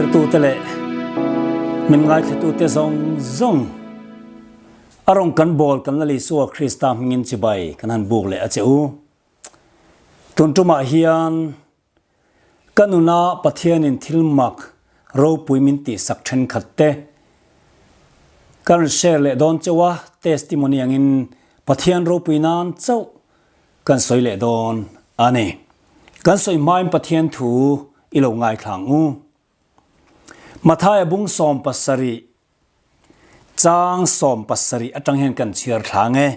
thlirtute leh min ngaithlatute zawng zawng a rawng kan bawl kan Lal Isua Krista hmingin chibai kan han buk leh a che u. Tun tumah hian ka nuna Pathianin thil mak ropui min tihsak thenkhat te ka rawn share leh dawn chauh a, testimony angin Pathian ropui nan chauh Kan sawi leh dawn a ni. Kan sawi hmain Pathian thu i lo ngaithla ang u. Mathaia bung 70 chang 70 atang hian kan chhiar thla ang e.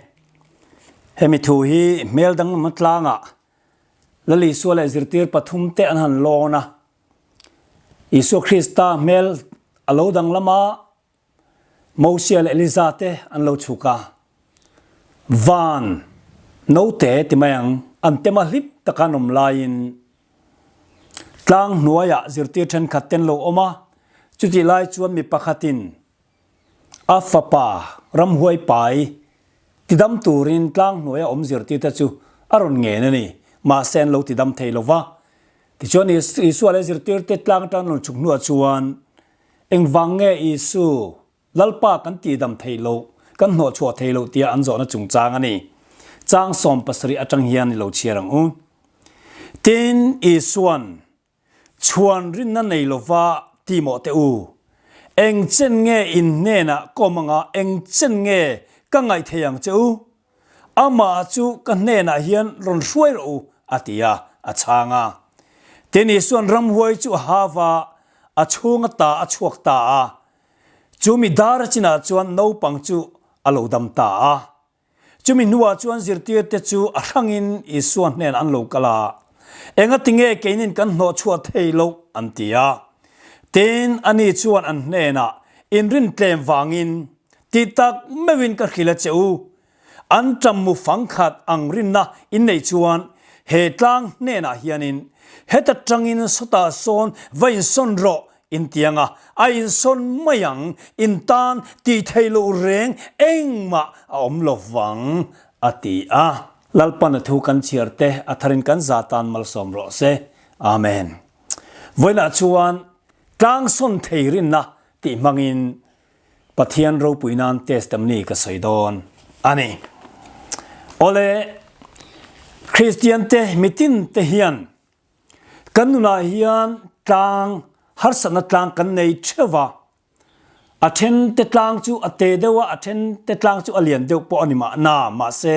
Hemi thu hi hmel danglam tlangah Lal Isua leh zirtir pathum te an han lawn a. Isua Krista hmel a lo danglam a, Mosia leh Eliza te an lo chhuk a, van note ti mai ang, an tema hlip taka an awm laiin tlang hnuaiah zirtir thenkhat te an lo awm a, chutih lai chuan mi pakhatin a fapa ramhuai pai tidam turin tlang hnuaia awm zirtir te chu a rawn ngen a ni, mahse an lo tidam thei lo va. Tichuan Isua leh zirtir te tlang atang an rawn chhuk hnuah chuan Engvang nge Isu, Lalpa kan tihdam theih loh, kan hnawhchhuah theih loh tia an zawhna chungchang a ni. Chang 70 atang hian i lo chhiar ang u. Tin, Isuan, Chhuan rinna nei lova ti mawh teh u. Eng chen nge in hnenah kawm anga eng chen nge ka ngaih thei ang che u? Amah chu ka hnenah hian rawn hruai rawh u, a ti a, a chhang a. Tin, Isuan ramhuai chu a hav a, a chhung ata a chhuak ta a. Chumi dar a chinah chuan naupang chu a lo dam ta a. Chumi hnuah chuan zirtirte chu a hrangin Isua hnenah an lo kal a, Engatinge keinin kan hnawhchhuah thei loh? an ti a. Tin, ani chuan an hnenah, Inrin tlem vangin, Ti tak meuhin ka hrilh a che u, an ṭam mu fang khat ang rinna in neih chuan he tlang hnenah hianin heta ṭangin sawtah sawn va insawn rawh in ti ang a, a insawn mai ang, in tan tih theih loh reng engmah a awm lo vang, a ti a. Lalpan a thu kan chhiar te a tharin kan za tan malsawm rawh se. Amen. Vawiinah chuan tlang sawn thei rinna tih hmangin Pathian ropui nan testimony ka sawi dawn a ni. Awle, Kristian te mitin te hian kan nunah hian tlang harsatna tlang kan nei theuh a, a then te tlang chu a te deuh a, a then te tlang chu a lian deuh pawh a ni mahna, mahse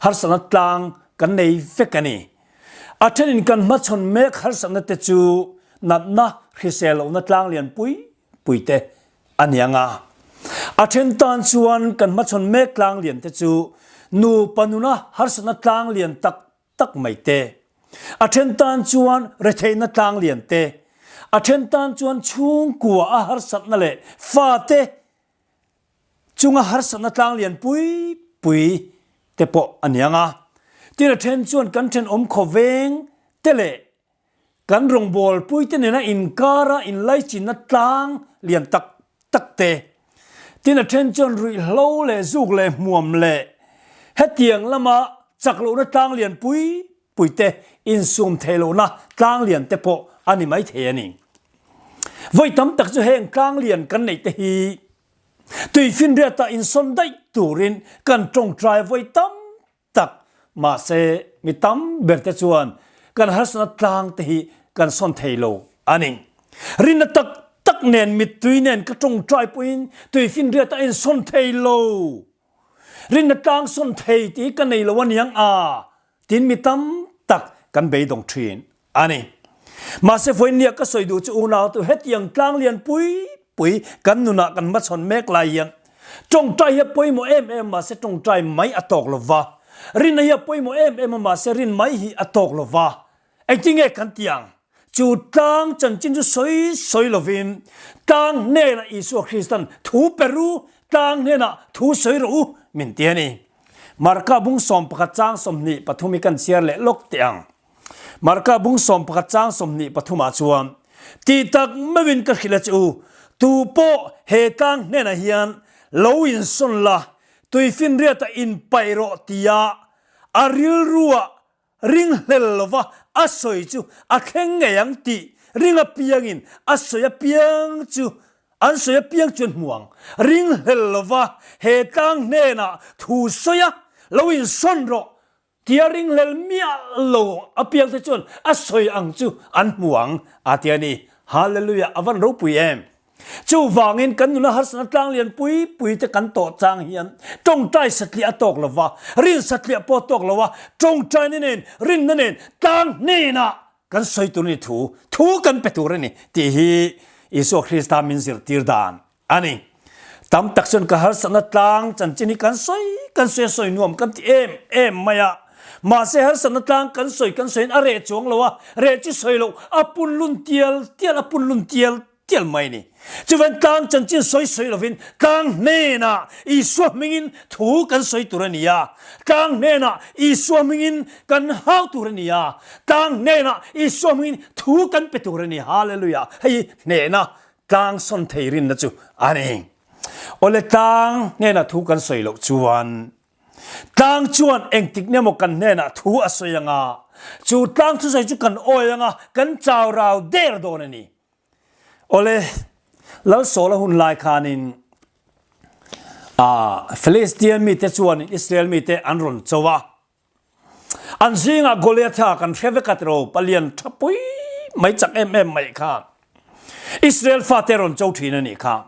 harsatna tlang kan nei vek a ni. A thenin kan hmachhawn mek harsatna te chu natna hrisel lohna tlang lian pui puite a ni ang a. A then tan chuan kan hmachhawn mek tlang lian te chu nupa nuna harsatna tlang lian tak tak mai te, a then tan chuan retheihna tlang lian te, a then tan chuan chhungkua a harsatna leh fate chunga harsatna tlang lian pui pui te pawh a ni ang a. Tin a then chuan kan thenawm khawveng te leh Kan rawngbawlpuite nena inkara inlaichinna tlang lian tak tak te, tin a then chuan ruihhlo leh zuk leh hmuam leh hetiang lama chak lohna tlang lian pui pui te, insum theih lohna tlang lian te pawh a ni maithei a ni. Vawi tam tak chu heng tlang lian kan neih te hi tuifinriatah insawn daih turin kan tawngtai vawi tam tak. Mahse, mi tam ber te chuan kan harsatna tlang te hi kan sawn thei lo a ni. Rinna tak tak nen mittui nen ka tawngtai pawhin tuifinriat a insawn thei lo. Rinna tlang sawn thei tih hi ka nei lo a niang a tiin mi tam tak kan beidawng thin a ni. Mahse vawinia ka sawi duh chu unau tu hetiang tlang lian pui pui kan nunah kan hmachhawn mek lai hian tawngtai hi a pawimawh em em mahse tawngtai mai a tawk lo va, rinna hi a pawimawh em em a mahse rin mai hi a tawk lo va. Engtinge kan ti ang? Chu tlang chanchin chu sawi sawi lovin tlang hnenah Isua Kristan thu pe ru, tlang hnenah thu sawi rawh u min ti a ni. Marka bung 11 chang 23 hi kan chhiar leh lawk teh ang. Marka bung 11 chang 23 ah chuan, Ti tak meuhin ka hrilh a che u, tu pawh he tlang hnenah hian lo insawn la, tuifinriatah inpaih rawh tia a rilruah ringhlel lova a sawi chu a thleng ngei ang tih Ring apiangin a sawi apiang chu an sawi apiang chuan hmu ang. Ringhlel lova he tlang hnenah thu sawi a, lo insawn rawh tia ringhlel miah lo apiang te chuan a sawi ang chu an hmu ang a ti a ni. Hallelujah! A van ropui em! Chuvangin kan nuna harsatna tlang lian pui pui te kan tawh chang hian tawngtai satliah a tawk lo va, rin satliah pawh a tawk lo a, tawngtaina nen, rinna nen tlang hnenah kan sawi tur a ni thu, thu kan pe tur a ni tih hi Isua Krista min zirtir dan a ni. Tam tak chuan ka harsatna tlang chanchin hi kan sawi kan sawi a sawi nuam kan ti em em mai a. Mahse harsatna tlang kan sawi kan sawiin a reh chuang lo a, reh chu sawi loh a punlun tial tial a punlun tial tial mai a ni. Chuvan tlang chanchin sawi sawi lovin tlang hnenah Isua hmingin thu kan sawi tur a ni a, tlang hnenah Isua hmingin kan hau tur a ni a, tlang hnenah Isua hmingin thu kan pe tur a ni. Hallelujah! Hei hi hnehna tlang sawn thei rinna chu a ni. Awle tlang hnenah thu kan sawi loh chuan tlang chuan engtik nge maw kan hnenah thu a sawi anga, chu tlang thusawi chu kan awi anga kan chau rau der dawn a ni. Awle Lalsawla hun lai khanin Philistian mite chuanin Israel mite an rawn cho a, An zingah Goliatha kan hre vek a tiraw, palian tha pui mai chak em em mai kha Israel fate rawn cho thin a nih kha.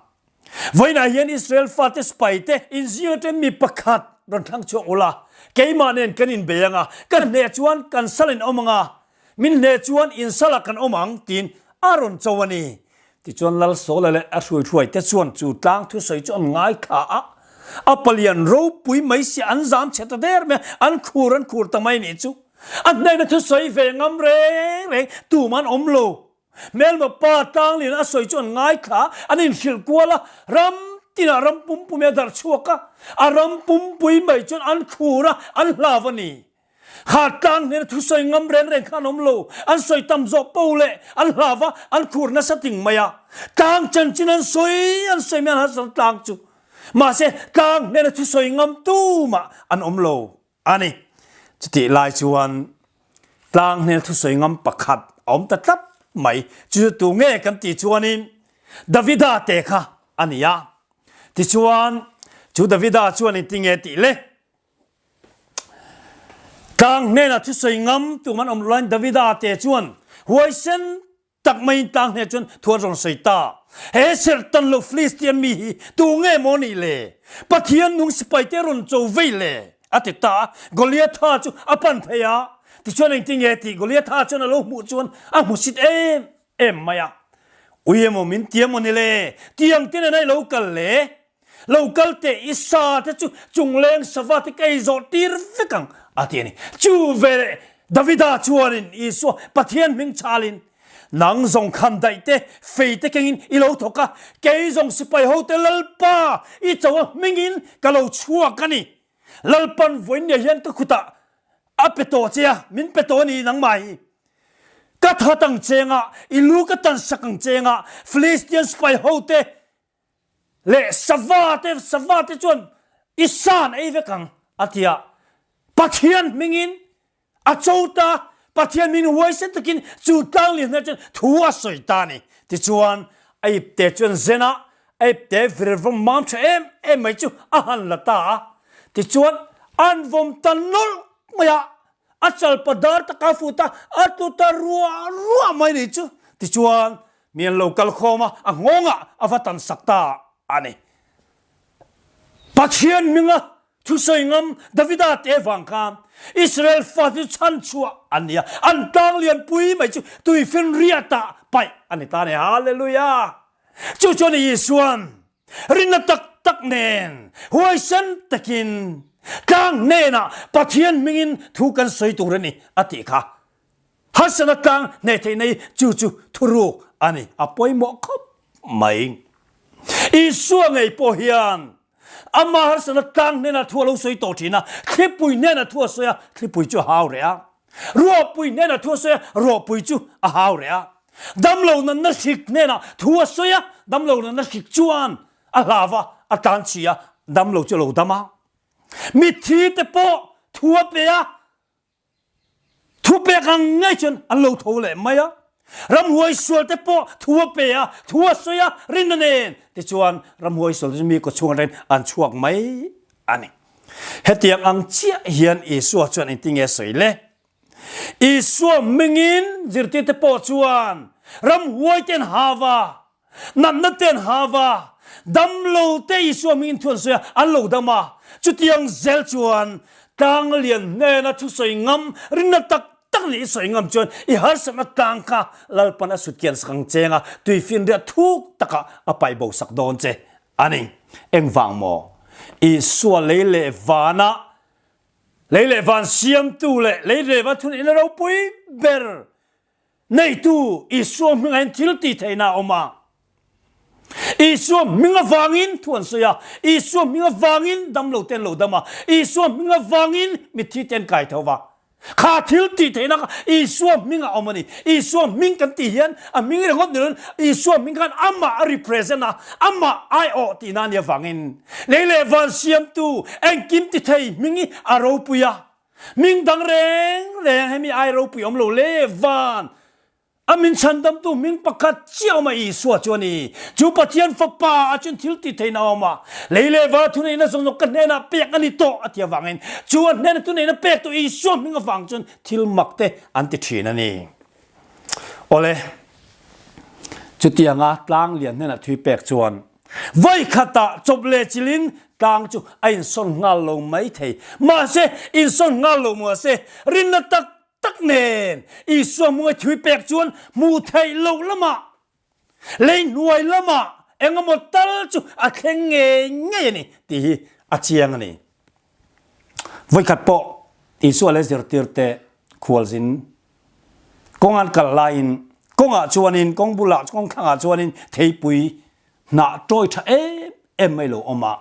Vawiinah hian Israel fate sipai te inzing atangin mi pakhat rawn thlang chhuak ula, keimah nen kan inbei anga, ka hneh chuan kan sal in awm anga, Min hle chuan in salah kan awm ang, tiin a rawn cho a ni. Tichuan Lalsawla leh a hruaihruai te chuan chu tlang thusawi chu an ngaithla a, a palian ropui mai sia an zam chhe ta der mai a, an khur an khur ta mai nih chu. A hnena thusawi ve ngam reng reng tum an awm lo. Hmelma pa tlanglian a sawi chu an ngaithla a, an inhrilh kual a, ram tinah ram pumpui a darh chhuak a, a ram pumpui mai chuan an khur a, an hlau a ni. Kha tlang hnena thusawi ngam reng reng kha an awm lo. An sawi tam zawh po leh an hlau va, an khur nasa ting mai a. Tlang chanchin an sawi an sawi mai an harsatna tlang chu. Mahse, tlang hnena thusawi ngam tumah an awm lo a ni. Chutih lai chuan tlang hnena thusawi ngam pakhat a awm ta tlat mai. Chu chu tu nge kan tih chuanin Davida te kha a ni a. Tichuan, chu Davida chuan engtinge tih le? Tlang hnenah thusawi ngam tum an awm laiin Davida te chuan huaisen tak maiin tlang hnenah chuan thu an rawn sawi ta. He serhtan lo Philistian mi hi tu nge maw nih le? Pathian nung sipai te rawn cho vei le? a ti ta a. Goliatha chu a pan phei a, tichuan engtin nge tih Goliatha chuan a lo hmuh chuan a hmusit em em mai a. Ui emaw min ti emaw ni le? Tiang te nena i lo kal le? Lo kal teh i sa te chu chungleng sava te ka ei zawh tir vek ang, a ti a ni. Chu veleh Davida chuanin Isua Pathian hming chhalin, Nang zawng khan daih te, fei te kengin i lo thawk a, kei zawng sipai hote Lalpa i cho a hmingin ka lo chhuak a ni. Lalpan vawinia hian ka khutah a pe tawh che a, min pe tawh a ni nangmah hi. Ka that ang chengah, i lu ka tansak ang chengah, Philistian sipai hote Leh sava te sava te chuan i san ei vek ang a ti a. Pathian hmingin a cho ta, Pathian hmingin huaisen takin chu tlang lian hna chuan thu a sawi ta a ni. Tichuan a ipte chuan zen a, a ipte vir vawm mam tha em em mai chu a han la ta a. Tichuan an vawm ta nawlh mai a, a chalpa dar taka fut a, a tlu ta ruah ruah mai ni chu. Tichuan Mi an lo kal khawm a, a nghawngah a va tan sak ta a ni. Pathian hminga thusawi ngam Davida te vang khan Israel fate chu chhan chhuah an ni a, an tlang lianpui mai chu tuifinriatah paih a ni ta a ni. Hallelujah! Chu chuan Isuan rinna tak tak nen huaisen takin tlang hnenah Pathian hmingin thu kan sawi tur a ni a tih kha. Harsatna tlang hneh theihna hi chu chu thuruk a ni, a pawimawh khawp mai. Isua ngei pawh hian ama harsatna tlang hnenah thu a lo sawi tawh thin a, thlipui hnenah thu a sawi a, thlipui chu a hau reh a. Ruahpui hnenah thu a sawi a, ruahpui chu a hau reh a. Damlo natna hrik hnenah thu a sawi a, damlo natna hrik chuan a hlau a, a tlan chhi a, damlo chu a lo dam a. Mitthi te pawh thu a pe a, Thupek ang ngei chuan an lo tho leh mai a. Ramhuai sualte pawh thu a pe a, thu a sawi a, rinna nen. Tichuan, ramhuai sualte chu mi kawchhung atangin an chhuak mai a ni. Hetiang ang chiah hian Isua chuan engtin nge a sawi le? Isua hmingin zirtirte pawh chuan ramhuai te an hau a, natna te an hau a, damlo te Isua hmingin thu an sawi a, an lo dam a. Chutiang zel chuan tlang lian hnena thusawi ngam rinna tak tak leh i sawi ngam chuan i harsatna tlang kha Lalpan a sutkian sak ang cheng a, tuifinriat thuk takah a paih bo sak dawn che a ni. Engvang maw? Isua lei leh vanah Lei leh van siamtu leh lei leh van thuneihtna ropui ber neitu Isua hmingah hian thil tih theihna a awm a. Isua hming avangin thu an sawi a, Isua hming avangin damlo te an lo dam a, Isua hming avangin mitthi te an kai tho va. Kha thil tih theihna kha Isua hming a awm a ni. Isua hming kan tih hian a hming ringawt ni loin Isua hming khan amah a represent a, amah aiawh tihna a nih avangin Lei leh van siamtu engkim ti thei hming hi a ropui a, hming dang reng reng hemi ai ropui awm lo le van a min chhandamtu hming pakhat chiah awm a Isua chu a ni. Chu Pathian Fapa ah chuan thil ti theihna a awm a, lei leh van thuneihna zawng zawng ka hnenah pek a ni tawh a ti avangin chu a hnena thuneihna pek tawh Isua hming avang chuan thil mak te an ti thin a ni. Awle, chutianga tlang lian hnenah thui pek chuan Vawi khatah chawp leh chilin tlang chu a insawn nghal lo mai thei. Mahse, insawn nghal lo mahse, rinna tak tak nen Isua hmunga thui pek chuan hmuh theih loh lamah, lei hnuai lamah eng emaw tal chu a thleng ngei ngei a ni tih hi a chiang a ni. Vawi khat pawh Isua leh zirtirte khualzin Kawng an kal laiin kawngah chuanin kawng bulah kawng thlangah chuanin theipui hnah tawi tha em em mai lo awm a.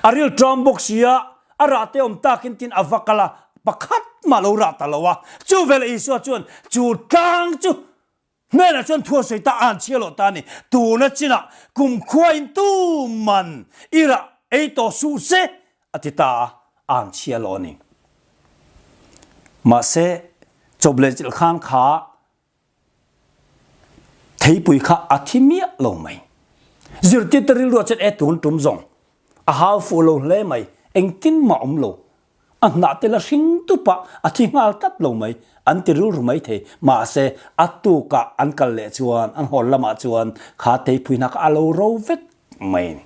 A ril ṭam bawk si a, a rah te awm takin tin a va kal a, pakhat mah lo rah ta lo a. Chu veleh Isua chuan chu tlang chu hnenah chuan thu a sawi ta, a han chhia loh ta a ni. Tuna chinah kumkhuain tuman i rah ei tawh suh se a ti ta a, a han chhia lo a ni. Mahse, chawp leh chilh khan kha theipui kha a thi miah lo mai. Zirtirte rilru ah chuan e tun tum zawng a hau fuh lo hle mai, engtin mah awm lo. A hnah te la hring tup a, a thi nghal tlat lo mai, an ti rilru mai thei. Mahse, a tukah an kal leh chuan, an hawn lamah chuan kha theipui hna kha a lo ro vek mai a ni.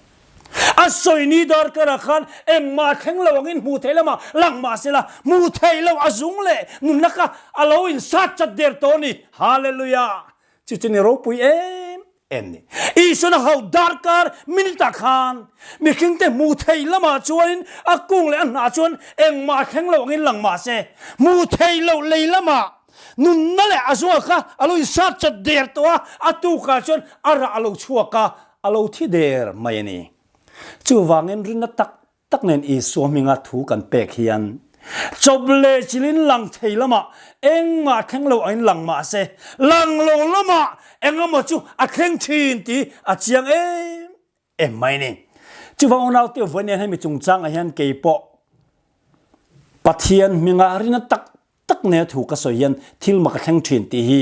A sawi ni darkar ah khan engmah thleng lo angin hmuh theih lamah lang mah sela, hmuh theih loh a zung leh nunna kha a lo insat chat der tawh a ni. Hallelujah! Chu chu ni ropui em em ni. Isuan a hauh darkar minute ah khan mihringte hmuh theih lamah chuanin a kung leh a hnah chuan engmah thleng lo angin lang mah se, hmuh theih loh lei lamah nunna leh a zungah kha a lo insat chat der tawh a, a tukah chuan a rah a lo chhuak a, A lo thi der mai a ni. Chuvangin rinna tak tak nen Isua hminga thu kan pek hian chawp leh chilin lang thei lamah engmah thleng lo angin lang mah se, lang lo lamah engemaw chu a thleng thin tih a chiang em em mai a ni. Chuvang unaute vawiin hian hemi chungchangah hian keipawh Pathian hminga rinna tak tak nena thu ka sawi hian thil mak a thleng thin tih hi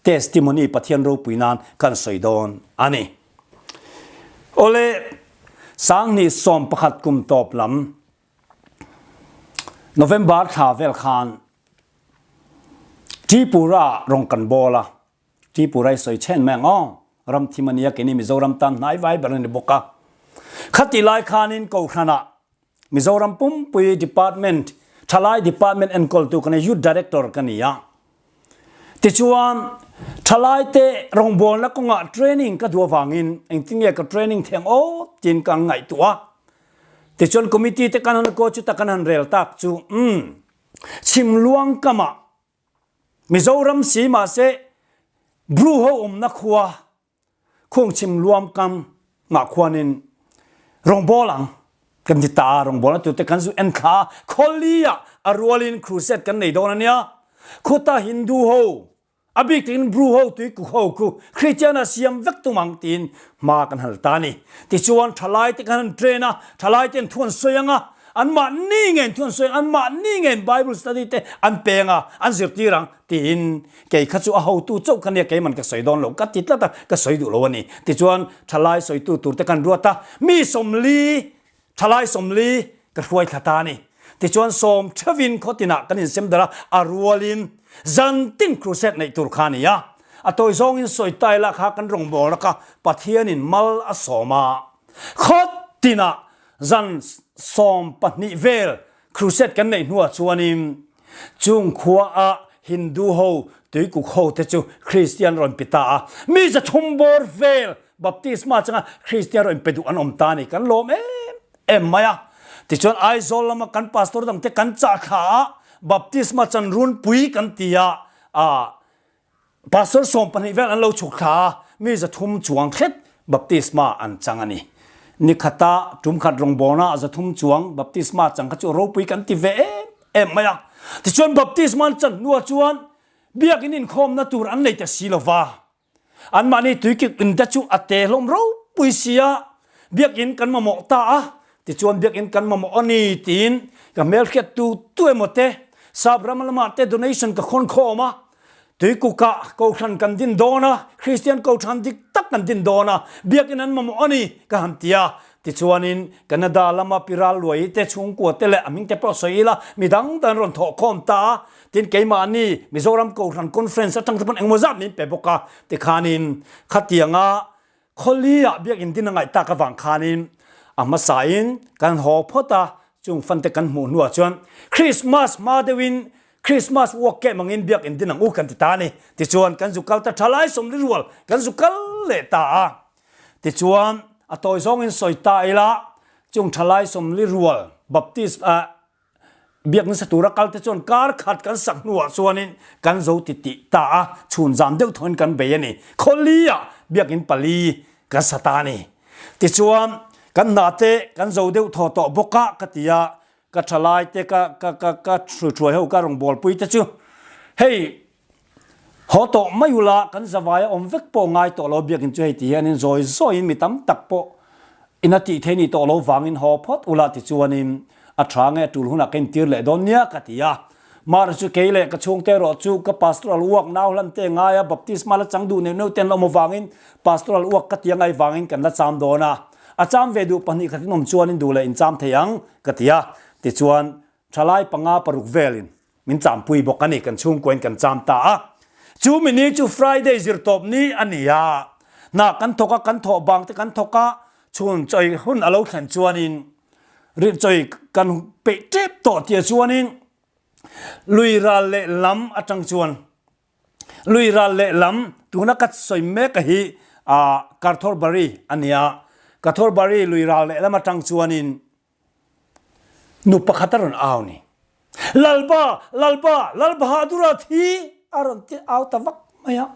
testimony Pathian ropui nan kan sawi dawn a ni. Awle, Sanghnih 11 kum tawp lam November thla vel khan Tripura rawng kan bawl a, Tripura i sawi chhen mai ang aw, ram thim a nia keini Mizoram tan hnai vai ber a ni bawk a. Khatih lai khanin Kohhranah Mizoram pumpui department thalai department enkawltu ka ni Youth Director ka ni a. Tichuan thalai te rawngbawlna kawngah training ka duh avangin engtin nge ka training theng aw tiin ka ngaihtuah a. Tichuan committee te kan han ko chuta kan han rel tak chu umm Chhimluang kamah Mizoram si mahse Bru ho awmna khua Khuangchim luam kam ngah khuanin rawngbawl ang kan ti ta a, rawngbawlna turte kan zu en thla a, khawli ah a rualin crusade kan nei dawn a nia. Khuta Hindu ho, a bik takin Bru ho tuikuk ho khu Christian ah siam vek tum ang tiin hma kan hal ta a ni. Tichuan thalai te kan han train a, thalai ten thu an sawi ang a. Anmahni ngeiin thu an sawi ang, anmahni ngeiin Bible study te an peng a, an zirtir ang tiin kei kha chu a hotu chauh kha nia keiman ka sawi dawn lo ka ti tlat a, ka sawi duh lo a ni. Tichuan thalai sawitu tur te kan ruat a, mi 40 Thalai 40 ka hruai thla ta a ni. Tichuan sawm theuhin khaw tinah kan insem darh a, a rualin zantin crusade neih tur kha a ni a. A tawi zawngin sawi ta ila kha kan rawngbawlna kha Pathianin mal a sawm a. Khaw tinah zan 12 vel crusade kan neih hnuah chuanin chung khuaah Hindu ho tuikuk ho te chu Kristian rawn pe ta a. Mi 300 bawr vel Baptisma changa Kristian rawn pe duh an awm ta a ni. Kan lawm em em mai a. Tichuan Aizawl lama kan pastor dangte kan chah thla a, Baptisma chan runpui kan ti a, ah Pastor 12 vel an lo chhuk thla a, mi 300 chuang thlet baptisma an chang a ni. Ni khata tum khat rawngbawlna 300 chuang baptisma chang kha chu ropui kan ti ve em em mai a. Tichuan baptisma an chan hnuah chuan biakin inkhawmna tur an nei ta si lo va. Anmahni tuikik in te chu a te hlawm ropui si a, biakin kan mamawh ta a, tichuan biakin kan mamawh a ni tiin ka hmelhriat tu tu emaw te sap ram lamah te donation ka khawn khawm a, Tuikukah Kohhran kan din dawn a, Kristian Kohhran dik tak kan din dawn a, biakin an mamawh a ni ka han ti a. Tichuanin Canada lama Pi Ralluai te chhungkua te leh a hming te pawh sawi ila mi dang dang an rawn thawh khawm ta a. Tin keimahni Mizoram Kohhran Conference atang te pawn engmaw zat min pe bawk a. Tikhanin khatianga Khawli-ah biakinn din a ngaih tak avang khanin a hmasain kan haw phawt a, chung fante kan hmuh hnuah chuan Christmas hma deuhin Christmas walk keh mangin biakinn din ang u kan ti ta a ni. Tichuan kan zu kal ta tha lai 40 rual kan zu kal leh ta a. Tichuan a tawi zawngin sawi ta ila chung tha lai 40 rual Baptist ah Biak nasa tura kal te chuan kar khat kan sak hnuah chuanin kan zo ti tih ta a, chhun zam deuh thawin kan bei a ni. Khawli-ah biakin pali kan sa ta a ni. Tichuan, kan hna te kan zo deuh thaw tawh bawk a ka ti a, ka thalai te ka ka ka ka hruihruai ho ka rawngbawlpui te chu hei Haw tawh mai ula, kan zavai a awm vek pawh ngai tawh lo, biakin chu hei ti hianin zawi zawiin mi tam tak pawh ina tih theih ni tawh lo vangin haw phawt ula tichuanin a tha nge a tul hunah ka intir leh dawn nia ka ti a. Mahra chu kei leh ka chhungte erawh chu ka pastoral uak nau hlan te ngai a, baptisma la chang duh neuh neuh te an la awm avangin pastoral uak ka ti a ngai vangin kan la cham dawn a, a cham ve duh pahnih khatin awm chuanin duh leh incham thei ang ka ti a, tichuan thalai panga paruk velin Min champui bawk a ni, kan chhungkuain kan cham ta a. Chu mi ni chu Friday zirtawp ni a ni a, hna kan thawk a, kan thawh bang te kan thawk a, chhun chawi hun a lo thlen chuanin rih chawi kan peih tep tawh tia chuanin lui ral leh lam atang chuan lui ral leh lam tuna ka sawi mek a hi Karthorbari a ni a, Karthorbari lui ral leh lam atang chuanin Nu pakhat a rawn au ni. Lalba, Lalba, Lal Bahadur a thi a rawn ti au ta vak mai a.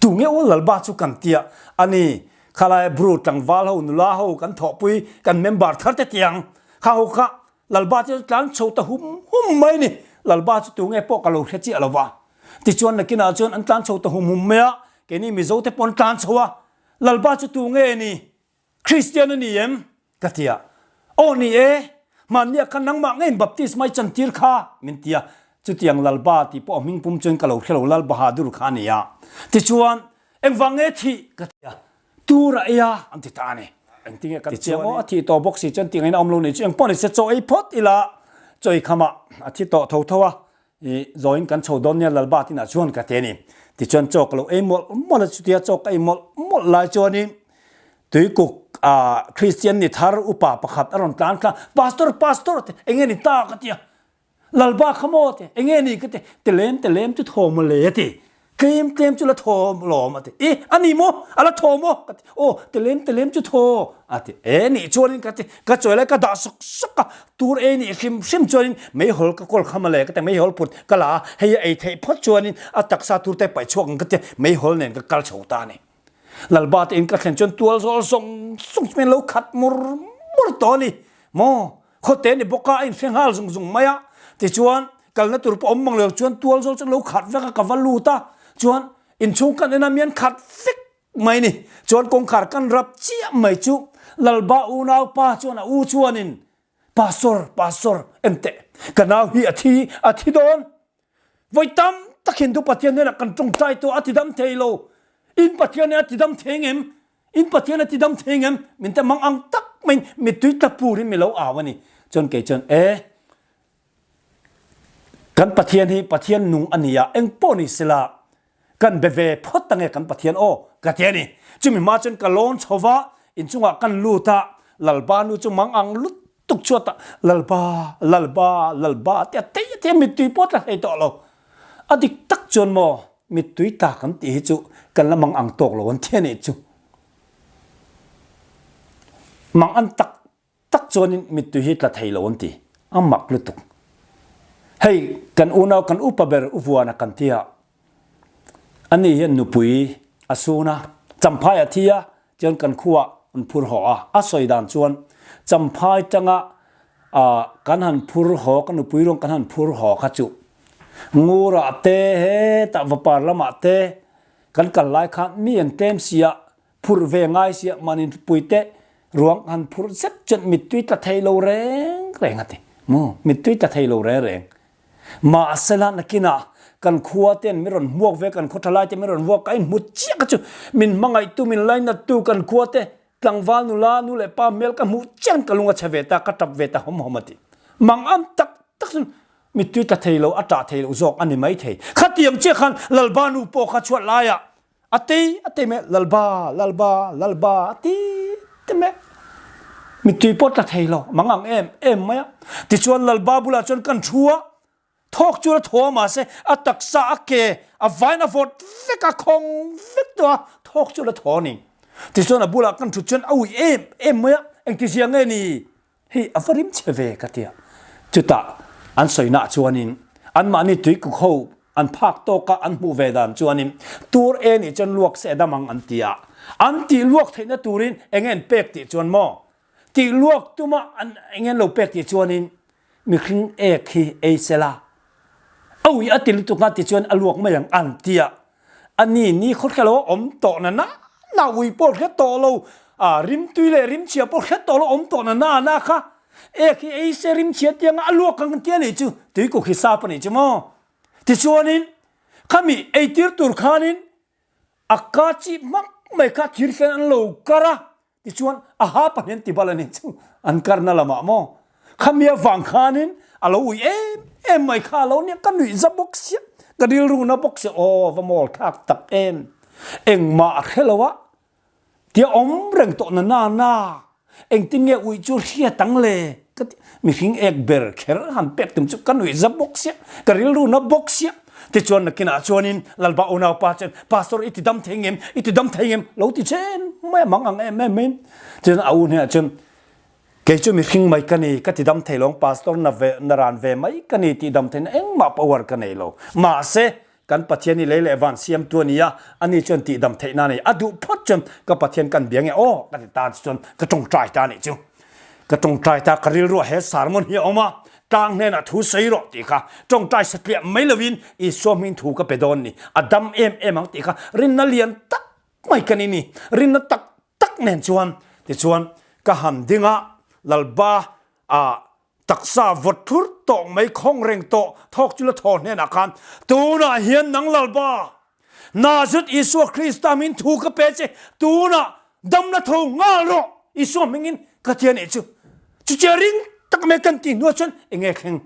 Tu nge aw Lalba chu kan tia a ni. Khalai Bru tlangval ho, nula ho kan thawhpui, kan member thar te tiang. Kha ho kha Lalba chu tlan chho ta hum hum mai ni. Lalba chu tu nge pawh ka lo hre chiah lo va. Tichuan nakinah chuan an tlan chho ta hum hum mai a, keini Mizo te pawh an tlan chho a. Lalba chu tu nge ni? Kristian a ni em? Ka ti a. Aw ni e, hmanniah khan nangmah ngeiin baptisma i chantir kha, min ti a. Chutiang Lalba tih pawh a hming pum chuan ka lo hre lo, Lal Bahadur kha a ni a. Tichuan, engvang nge thih? Ka ti a. Tur a ei a, an ti ta a ni. Engtinge kan chiang aw, a thih tawh bawk si chuan tih ngaihna awm lo ni chu engpawh ni se chaw ei phawt ila chaw ei khamah a thi tawh tho tho a. I zawiin kan chho dawn nia Lalba tinah chuan ka ti a ni. Tichuan chaw ka lo ei mawlh mawlh a, chutia chaw ka ei mawlh mawlh lai chuanin tuikuk ah Kristian ni thar upa pakhat a rawn tlan thla, Pastor, Pastor a ti, enge ni ta ka ti a, Lalba kha maw a ti, enge ni ka ti, Telem telem chu thaw maw le a ti, tlem tlem chu la thaw lawm a ti, I a ni maw, a la thaw maw ka ti, aw telem telem chu thaw a ti, e nih chuanin ka ti, ka chawi lai ka dah sawk sawk a, tur ei nih hrim hrim chuanin meihawl ka kawl kha mawle ka ti, meihawl put ka la a, hei a ei theih phawt chuanin a taksa tur te paih chhuak ang ka ti, meihawl nen ka kal chho ta a ni. Lalba te in ka thlen chuan tual zawl zawng zawng chu min lo khat mur mur tawh a ni maw, khawte ni bawk a, a inhre nghal zung zung mai a, tichuan kalna tur pawh awm mang lo chuan tual zawl chu an lo khat vek a, ka va lut a, chuan inchhung kan en a mian khat vek mai ni, chuan kawngkhar kan rap chiah mai chu Lalba unaupa chuan a u chuanin. Pastor, Pastor, enteh, ka nau hi a thi, a thi dawn. Voi tam tak Hindu Pathian hnenah kan tawngtai tawh a tidam thei lo. In Pathian a tidam thei ngem? In Pathian a tidam thei ngem? Min te mang ang tak mai mittui tla pur in mi lo au ani. Chuan kei chuan e kan Pathian hi Pathian nung ani a, eng pawh ni sela kan be ve phawt ange kan Pathian aw ka ti ani. Chumi hma chuan ka lawn chho va, inchungah kan lut a, Lalpa nu chu mang ang lut tuk chuat ah Lalpa, Lalpa, Lalpa tia tei a tia mittui pawh tla hlei tawh lo. A dik tak chuan maw mittui tla kan tih hi chu kan la mang ang tawk lo an ti a nih chu. Mang an tak tak chuanin mittui hi tla thei lo an ti. A mak lutuk. Hei kan unau kan upa ber Uvuana kan tia Ani hian nupui a sun a, Champhai a thi a, chuan kan khuah an phur haw a. A sawi dan chuan Champhai tanga kan han phur haw, ka nupui ruang kan han phur haw kha chu Ngurah te hetah Vapar lamah te kan kal lai khan mi an tlem sia, phurh ve ngai sia mahni nupui te ruang han phurh zet chuan mittui tla thei lo reng reng a ti. Maw? Mittui tla thei lo reng reng. Mahsela nakinah kan khua ten min rawn hmuak ve, kan khaw thalai te min rawn vuak, ka inhmu chiah kha chu min hmangaihtu, min lainattu kan khua te tlangval nula, nu leh pa hmel ka hmuh chian ka lung a chhe ve ta, ka tap ve ta hawm hawm a ti. Mang am tak tak chuan mittui tla thei lo, a tah thei loh zawk a ni mai thei. Khatiang chiah khan Lalba nu pawh kha chhuat laiah A tei a tei meh lalba lalba lalba a ti te meh. Mittui pawh tla thei lo mang ang em em mai a. Tichuan lalba bulah chuan kan thu a, thawk chu la thaw a mahse a taksa a ke a vain a vawt vek a khawng vek tawh a, thawk chu la thaw a ni. Tichuan a bulah kan thut chuan a uih em em mai a, engtizia nge ni? Hei a va rim che ve ka tia. Chutah an sawinaah chuanin anmahni tuikuk ho an phak tawka an hmuh ve dan chuanin tur e nih chuan luak se dam ang an ti a. An tih luak theihna turin enge an pek tih chuan maw? Tih luak tuma an enge an lo pek tih chuanin mihring ek hi ei sela A ui a ti lutuk a tichuan a luak mai ang an ti a. A ni ni khaw hre lo a awm tawh na na na ui pawh hre tawh lo a rimtui leh rimchhia pawh hre tawh lo awm tawh na na na kha ek hi ei se rimchhia tianga a luak ang tia nih chu tuikuk hi sap a nih chu maw. Tichuanin khami eitir tur khanin a ka chih hmak mai kha thirfen an lo kar a Tichuan a ha pahnih an ti bal a ni chu an karna lamah maw khami avang khanin a lo ui em em mai kha a lo nia ka nuih za bawk sia ka rilru na bawk sia aw va mawl thlak tak em engmah a hre lo a tia awm reng tawh na na na engtin nge uih chu hriat ang le ka ti mihring ek ber kher han pek tum chu ka nuih za bawk sia ka rilru na bawk sia Tichuan nakinah chuanin Lalpa unaupa chuan, Pastor i ti dam thei ngem? I ti dam thei ngem? Lo ti chen mai a mang ang em em mai. Tichuan a u hnenah chuan, Kei chu mihring mai ka ni, ka ti dam thei lo ang, Pastor na ve, na ran ve mai ka ni tih dam theihna engmah power ka nei lo. Mahse, kan Pathian hi lei leh van siamtu a ni a, ani chuan tih dam theihna a nei. A duh phawt chuan ka Pathian kan bia nge aw ka ti ta chuan ka tawngtai ta a nih chu. Ka tawngtai ta, ka rilruah he sermon hi a awm a, Tlang hnenah thu sawi rawh tih kha tawngtai satliah mai lovin Isua hming thu ka pe dawn ni, a dam em em ang tih kha rinna lian tak mai ka ni ni, rinna tak tak nen chuan tichuan ka han ding a, Lalba ah taksa vawt thlur tawh mai khawng reng tawh thawk chu la thaw hnenah khan tunah hian nang Lalba Nazareth Isua Krista hmingin thu ka pe che, tunah damna tho nghal rawh, Isua hmingin ka ti a nih chu. Chutia ring tak mai kan tih hnuah chuan enge thleng?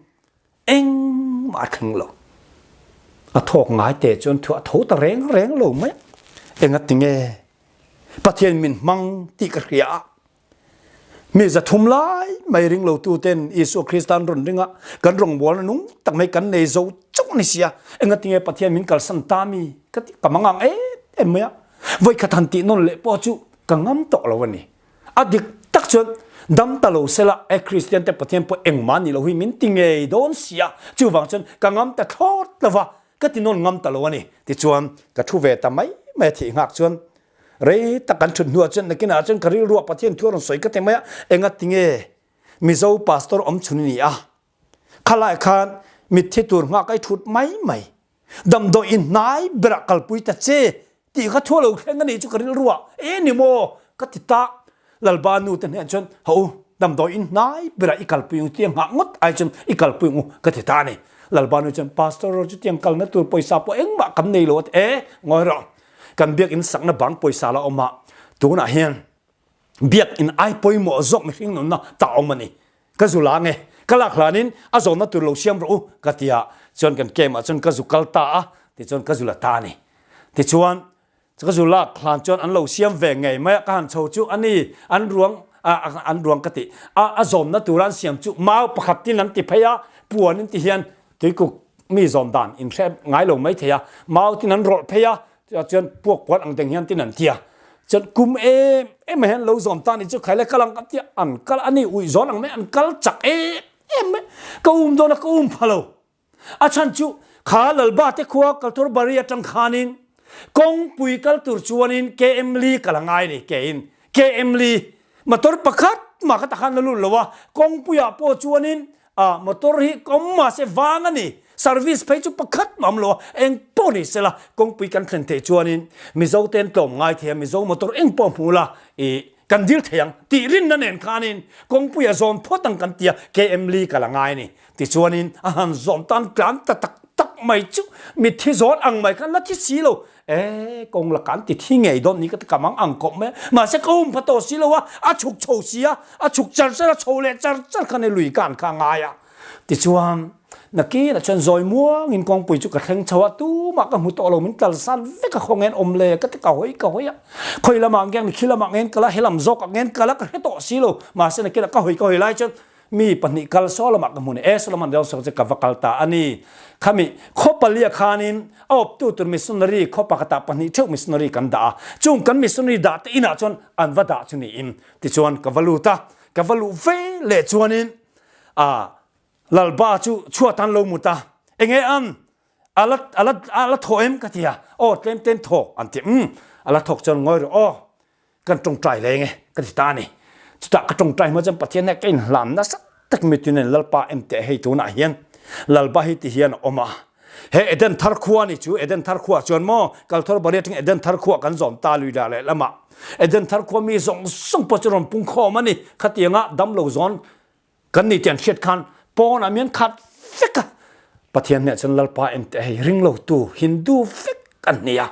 Engmah a thleng lo. A thawk ngai te chuan thu a tho ta reng reng lo mai. Engatinge Pathian min hmang tih ka hria a, Mi 300 lai mai ring lotu ten Isua Krista an rawn ring a, kan rawngbawlna nung tak mai kan nei zo chauh a ni sia. Engatinge Pathian min kalsan ta mi ka ti ka mangang em em mai a. Vawikhat han tih nawn leh pawh chu ka ngam tawh lo a ni. A dik tak chuan dam ta lo sela e Kristian te Pathian pawh engmah ni lo hi min ti ngei dawn sia. Chuvang chuan ka ngam ta thlawt lo va, ka ti nawn ngam ta lo a ni. Tichuan ka thu ve ta mai mai a thih nghak chuan Rei tak kan thut hnuah chuan nakinah chuan ka rilruah Pathian thu a rawn sawi ka ti mai a, engatinge Mizo pastor awm chhun i ni a, khalai khan mitthi tur nghak a i thut mai mai, damdawi in hnai berah kalpui ta che tih kha thu a lo thleng a nih chu ka rilruah e ni maw ka ti ta. Lalba nu te hnenah chuan, Ho u. Damdawi in hnai berah i kalpui ang tiang nghah ngawt ai chuan i kalpui ang u ka ti ta a ni. Lalpa nu chuan Pastor ro chutiang kalna tur pawisa pawh engmah kan nei lo a ti. E, ngawi rawh. Kan biakinn sakna bang pawisa la awm a, tunah hian biakinn ai pawimawh zawk mihring nunna ta awm a ni. Ka zu la nge, ka lak hlanin a zawnna tur lo siam rawh u ka ti a, chuan kan camp ah chuan ka zu kal ta a, tichuan ka zu la ta a ni. Tichuan Ka zu lak hlan chuan an lo siam ve ngei mai a, ka han chho chu a ni, an ruang an ruang ka tih a, a zawmna tura an siam chu mau pakhat tin an ti phei a, puan in ti hian tuikuk mi zawm dan in hre ngai lo mai thei a, mau tin an rawlh phei a, chuan puak puan ang deng hian tin an ti a, chuan kum em em mai hian lo zawm ta ni chu khaile kal ang ka ti a, an kal a ni uih zawn ang mai an kal chak em em mai, ka um dawn a ka um pha lo. A chhan chu kha Lalba te khua Kalthur-bari atang khanin kawngpui kal tur chuanin KM li kal a ngai ni kein KM li motor pakhat mah ka takhan la lut lo a, kawngpuiah pawh chuanin a motor hi awm mahse vang a ni, service phei chu pakhat mah awm lo a, eng pawh ni sela kawngpui kan thlen theih chuanin Mizo ten tlawm ngai thei a, Mizo motor eng pawh hmu la i kan dil thei ang tih rinna nen khanin kawngpuia zawn phawt ang kan tia KM li kal a ngai a ni. Tichuanin a han zawm tan tlan ta tak tak mai chu mitthi zawn ang mai khan la thi si lo. E, kawng la kan ti thi ngei dawn ni ka ti ka mang ang kawp mai a. Mahse ka um pha tawh si lo a, a chhuk chho si a, a chhuk char char a, chho leh char char khan e lui kan kha a ngai a. Tichuan nakinah chuan zawi muangin kawngpui chu ka thleng chho a, tumah ka hmu tawh lo min kalsan vek a khawngen awm le ka ti ka hawi ka hawi a. Khawi lamah nge ni khi lamah ngen kal a, he lam zawkah ngen kal a ka hre tawh si lo. Mahse nakinah ka hawi ka hawi lai chuan Mi pahnih kal saw lamah ka hmu ni e, Solomon Deuh saw chu ka va kal ta a ni. Khami khaw palia khanin a awptu tur missionary khaw pakhatah pahnih theuh missionary kan dah a, chung kan missionary dah te inah chuan an va dah chu niin tichuan ka va lut a, ka va luh ve leh chuanin a Lalba chu chhuat an lo mut a, enge an a la a la a la thaw em ka ti a, aw tlem tlem thaw an ti umm a la thawk chuan ngawi rawh aw. Kan tawngtai leng e ka ti ta a ni. Chutah ka tawngtai hma chuan Pathian hian ka inhlam nasa tak mitin in Lalpa em teh hei tunah hian Lalpa hi ti hian a awm a. He Eden thar khua ni chu Eden thar khua chuan maw Kalthawr bari atangin Eden thar khua kan zawm ta lui dah leh lamah Eden thar khua mi zawng zawng pawh chu rawn pung khawm a ni. Khatianga damlo zawn Kan ni tiang hriat khan pawnah mian khat vek a. Pathian hneh chuan Lalpa em teh hei ringlotu Hindu vek an ni a.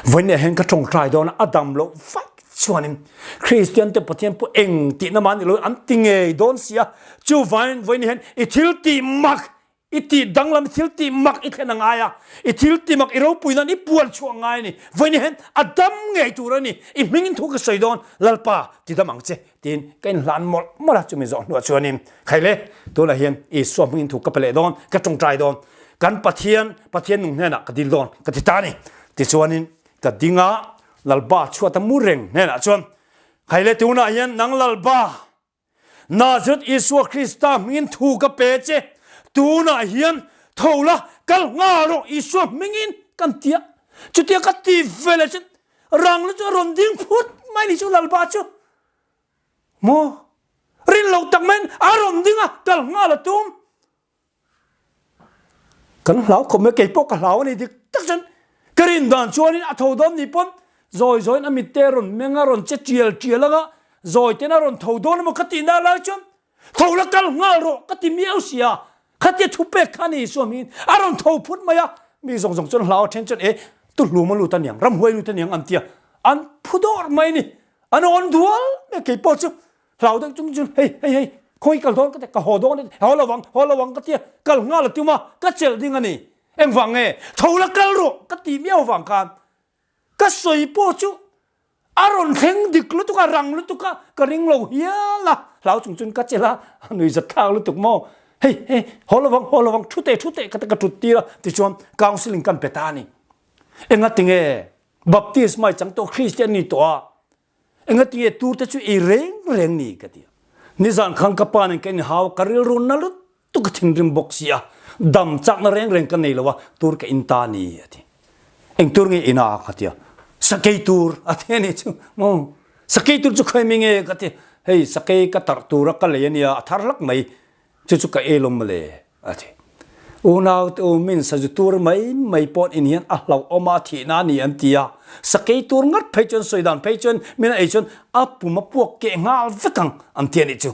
Vawiin hian ka tawngtai dawn a, a dam loh vaih chuanin Kristian te Pathian pawh eng tihna mah ni lo an ti ngei dawn si a. Chuvangin vawiin hian i thil tih mak I tih danglam i thil tih mak i thlen a ngai a, i thil tih mak i ropui nan i puan chhuah a ngai a ni. Vawiin hian a dam ngei tur a ni, i hmingin thu ka sawi dawn, Lalpa ti dam ang che, tiin ka inhlan mawlh mawlh a, chumi zawh hnuah chuanin Khaile, tunah hian Isua hmingin thu ka pe leh dawn, ka tawngtai dawn, kan Pathian, Pathian nung hnenah ka dil dawn, ka ti ta a ni. Tichuanin ka ding a, Lalpa chhuata mu reng hnenah chuan, Khaile, tunah hian nang Lalpa, Nazareth Isua Krista hmingin thu ka pe che, tunah hian tho la, kal nghal rawh Isua hmingin kan ti a. Chutia ka ti ve leh chuan rang lu chu a rawn ding phut mai ni chu Lalpa chu maw rin lo tak maiin a rawn ding a, kal nghal a tum. Kan hlau khawp mai, kei pawh ka hlau a ni dik tak chuan ka rin dan chuanin a tho dawn ni pawn zawi zawiin a mitte a rawn meng a, rawn che tial tial ang a, zawi ten a rawn tho dawn emaw ka tih nak lai chuan tho la kal nghal rawh ka ti miau si a, khatia thu pek kha a ni Isua hmingin a rawn tho phut mai a, mi zawng zawng chuan hlau a then chuan e tuhlum a lut aniang, ramhuai lut aniang an ti a, an phu dawr mai a ni, an awn dual mai a kei pawh chu Hlau deuh chung chuan hei hei hei khawi kal dawn ka ti, ka haw dawn a ti, haw lo ang haw lo ang ka ti a, kal nghal a tum a, ka chelh ding a ni. Engvang nge? Tho la kal rawh ka ti miau vang khan ka sawi pawh chu a rawn thleng dik lutuk a, rang lutuk a, ka ring lo hial a, hlau chung chuan ka chelh a, a nui zat thlak lutuk maw? Hei hei haw lo ang haw lo ang thu teh thu teh ka ti ka thut tir a, tichuan counselling kan pe ta a ni. Engatinge baptisma i chang tawh Kristian ni tawh a, Engatinge tur te chu ei reng reng ni ka ti a. Nizan khan ka pa nen ka inhau a, ka rilru na lutuk ka thinrim bawk si a, dam chakna reng reng ka nei lo a, tur ka in ta ni a ti. Eng tur nge in a ka ti a, sakei tur a ti a ni chu maw. Sakei tur chu khawi mi nge ka ti, hei sakei ka tarh tur a ka lei a nia, a thar hlak mai, chu chu ka ei lawm mawle a ti. Unau te u min sazu tur mai mai paw'n in hian a hlauhawm a, a thihna a ni an ti a. Sakei tur ngat phei chuan sawi dan phei chuan min a ei chuan a pum a puak keh nghal vek ang an ti a nih chu.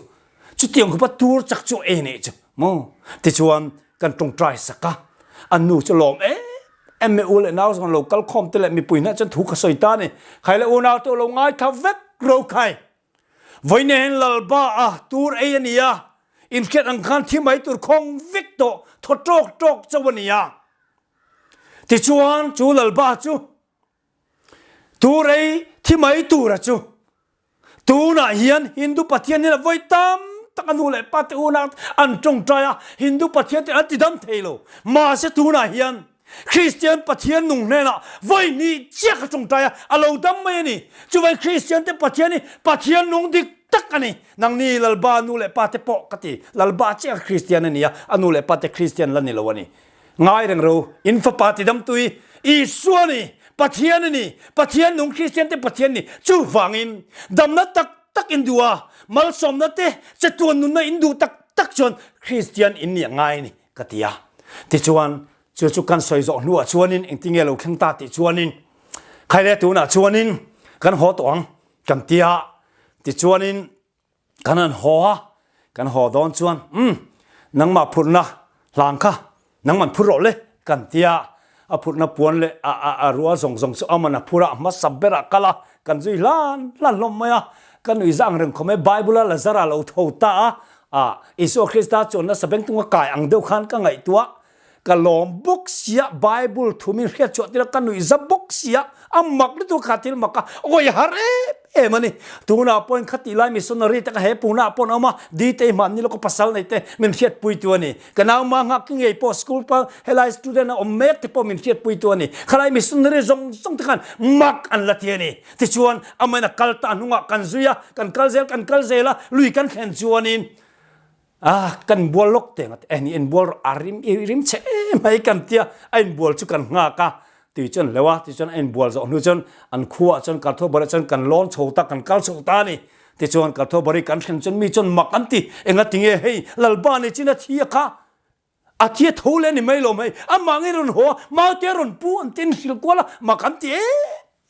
Chutiang khupa tur chak chu ei nih chu maw? Tichuan kan tawngtai sak a, an nu chu lawm em em mai u leh nau zawng lo kal khawm te leh mipui hnah chuan thu ka sawi ta a ni. Khai leh unau te u lo ngaithla vek ro khai. Vawiin hian Lalba a tur ei a ni a, inhriat ang khan thi mai tur khawng vek tawh thaw tawk tawk chauh a ni a. Tichuan chu Lalba chu tur ei thi mai tura chu tunah hian Hindu Pathian hian a vawi tam tak a nu leh pa te unau an tawngtai a, Hindu Pathian te an ti dam thei lo. Mahse tunah hian Kristian Pathian nung hnenah vawi hnih chiah ka tawngtai a, a lo dam mai a ni. Chuvai Kristian te Pathian hi Pathian nung dik tak a ni. Nangni Lalba nu leh pa te pawh ka ti. Lalba chiah kha Kristian a ni a, a nu leh pa te Kristian la ni lo a ni. Ngai reng ro, in fapa ti dam tui Isua a ni, Pathian a ni, Pathian nung Kristian te Pathian ni. Chuvangin damna tak tak in duh a, malsawmna te chatuan nunna in duh tak tak chuan Kristian in nih a ngai a ni ka ti a. Tichuan Chu chu kan sawi zawh hnuah chuanin engtinge lo thleng ta tih chuanin khaile tunah chuanin kan haw tawh ang kan ti a, tichuanin kan han haw a, kan haw dawn chuan umm nangmah phurhna hlang kha nangman phur rawh le kan ti a, a phurhna puan leh a a a rual zawng zawng chu aman a phur a, a hmasa berah kal a, kan zui hlan hlan hlawm mai a, ka nuih zah ang reng khawm e, Bible a Lazara lo tho ta a, ah Isua Krista chuan nasa bengtung a kai ang deuh khan ka ngaihtuah Ka lawm bawk sia, Bible thu min hriat chhuah tir a, ka nuih za bawk sia, a mak lutuk kha thil mak a, awi har em em a ni. Tunah pawhin khatih lai missionary te kha he punah pawh an awm a, Ditei hman ni lawk a pasal nei te min hriatpui tu a ni. Ka nau ma nghak ki ngei pawh school pa helai student a awm mek te pawh min hriatpui tu a ni. Khalai missionary zawng zawng te khan mak an la ti a ni. Tichuan amahin a kal ta hnungah kan zui a, kan kal zel kan kal zel a, lui kan thlen chuanin Ah, kan bual lawk teng a ti. Eh, ni inbual rawh, a rim, i rim chhe em mai kan tia, a inbual chu kan nghak a. Tui chuan hleuh a, tichuan a inbual zawh hnu chuan an khuaah chuan Karthawbari chuan kan lawn chho ta, kan kal chho ta a ni. Tichuan Karthawbari kan thlen chuan mi chuan mak an ti, engatinge hei Lalba ni chin a thi a kha, a thi a tho leh a ni mai lo mai, amah ngei rawn haw a, maute a rawn pu an ti, an hrilh kual a, mak an ti em.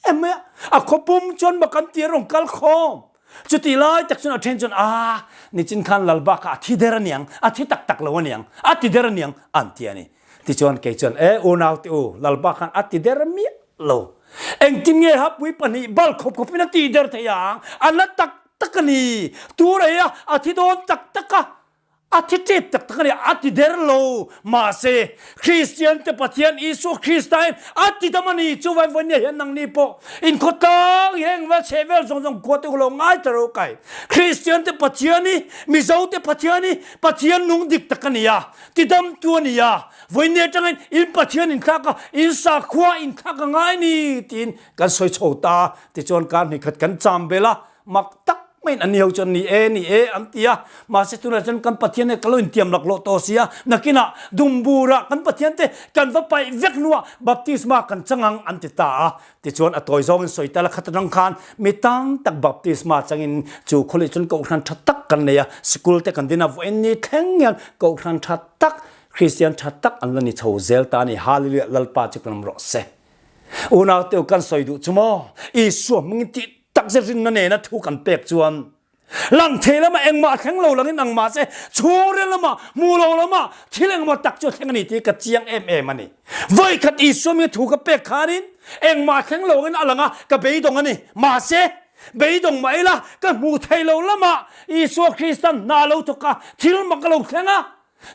Em mai a, a khawpum chuan mak an ti a rawn kal khawm. Chutih lai tak chuan a then chuan a nichin khan Lalba kha a thi der aniang, a thi tak tak lo aniang, a ti der aniang an ti a ni. Tichuan kei chuan e unau te u, Lalba khan a ti der miah lo. Engtin nge hapui pahnih bal khawp khawpin a ti der thei ang, a na tak tak a ni. Tur ei a, a thi dawn tak tak a. A thi tep tak tak a ni, a ti der lo. Mahse, Kristian te Pathian Isua Krista in a ti dam a ni. Chuvai vawinia hian nangni pawh inkhawtlang hi heng vel chhe vel zawng zawng khua te u lo ngai ta ro kai. Kristian te Pathian hi Mizo te Pathian hi Pathian nung dik tak a ni a, ti dam tu a ni a. Vawinia atangin in Pathian inthlak a, in sakhua inthlak a ngai ni tiin kan sawi chho ta. Tichuan kar hnih khat kan cham bel a, mak tak maiin an ni ho chuan ni e ni e an ti a, mahse tunah chuan kan Pathian he ka lo intiam laklawh tawh si a, nakinah dumbura kan Pathian te kan va paih vek hnuah baptisma kan chang ang an ti ta a. Tichuan a tawi zawngin sawi tel a khat atang khan mi tam tak baptisma changin chu khawlih chuan kohhran tha tak kan nei a, sikul te kan din a, vawiin ni thleng hian kohhran tha tak, Kristian tha tak an la ni chho zel ta a ni. Hallelujah Lalpa chu kan awm rawh se. Unau teu kan sawi duh chu maw? Isua hmingin tih tak zet rinna nena thu kan pek chuan lang thei lamah engmah a thleng lo langin ang mahse chhungril lamah hmu lo lamah thil engmaw tak chu a thleng a ni tih ka chiang em em a ni. Vawikhat Isua hminga thu ka pek khanin engmah a thleng lo angin a lang a, ka beidawng a ni. Mahse, beidawng mah ila ka hmu thei lo lamah Isua Kristan hna a lo thawk a, thil mak a lo thleng a.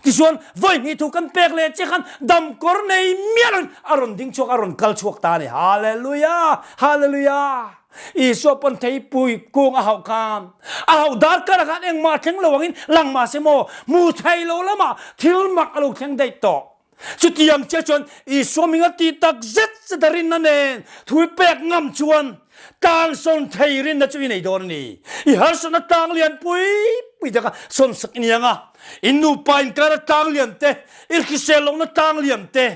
Tichuan, vawi hnih thu kan pek leh che khan damkawr nei miah loin a rawn ding chhuak, a rawn kal chhuak ta a ni. Hallelujah! Hallelujah! Isua pawn theipui kung a hauh khan, a hauh dar kar ah khan engmah a thleng lo angin lang mah se maw, hmu thei lo lamah thil mak a lo thleng daih tawh. Chutiang chiah chuan Isua hming a tih tak zet zet a rinna nen thu i pek ngam chuan tlang sawn thei rinna chu i nei dawn a ni. I harsatna tlang lian pui pui te kha sawn sak i ni ang a. In nupa inkara tlang lian te, i hrisel lohna tlang lian te,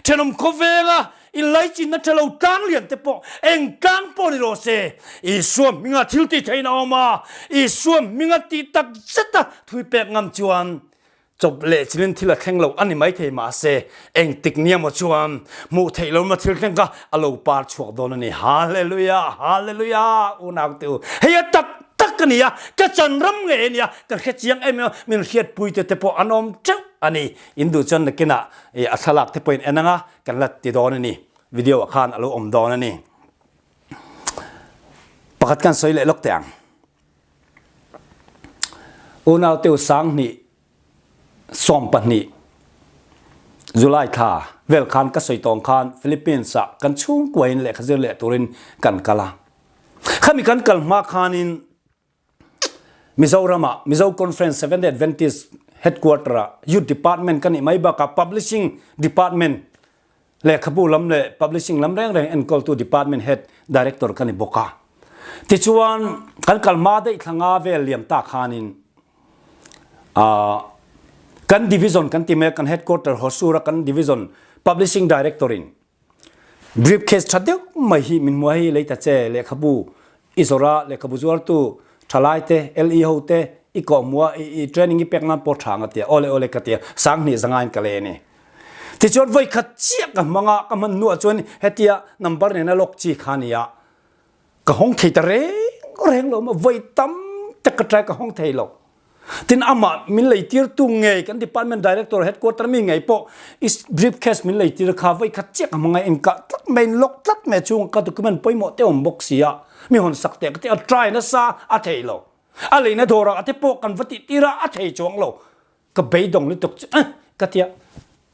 thenawm khawvenga inlaichinna tha lo tlang lian te pawh eng tlang pawh ni rawh se, Isua hminga thil tih theihna a awm a, Isua hminga tih tak zeta thui pek ngam chuan. Chawp leh chilin thil a thleng lo a ni maithei mahse engtik nia maw chuan hmuh theih lo ma thil thleng kha a lo par chhuak dawn a ni. Hallelujah! Hallelujah! Unau te u, hei a tak tak a ni a, ka chan ram ngei a ni a, ka hre chiang em em a, min hriatpui te te pawh an awm teuh a ni. In duh chuan nakinah a thlalak te pawhin en ang a, kan la ti dawn a ni. Video ah khan a lo awm dawn a ni. Pakhat kan sawi leh lawk teh ang. Unau te u 2000 12 July thla vel khan ka sawi tawng khan Philippines ah kan chhungkua in lehkha zir leh turin kan kal a. Khami kan kal hma khanin Mizoram ah Mizo Conference Seventh Day Adventist Headquarter ah Youth Department ka nih mai bakah Publishing Department Lehkhabu lam leh publishing lam reng reng enkawltu department head director ka ni bawk a. Tichuan, kan kal hma daih thla nga vel liam ta khanin kan division kan ti mai a, kan headquarter Hosur a kan division publishing director in briefcase tha deuh mai hi min hmuh a, hei lei ta che lehkhabu i zawrh a, lehkhabu zuartu thalai te, LE ho te i kawhhmuh a, i training i pek nan pawh tha ang a ti a, awle awle ka ti a, 2000 zangain ka lei a ni. Tichuan voikhat chiah ka hmang a, ka hman hnuah chuan hetia number nena lock chi kha a ni a, ka hawng thei ta reng reng lo maw, voi tam tak ka try ka hawng thei lo. Tin amah min lei tirtu ngei kan department director headquarter mi ngei pawh i briefcase min lei tir kha voikhat chiah ka hmang a, inkah tlat mai in lock tlat mai chhunga ka document pawimawh te awm bawk si a, mi hawn sak teh ka ti a try nasa a thei lo. A leina dawrah te pawh kan va tih tir a, a thei chuang lo. Ka beidawng lutuk chu eh ka tia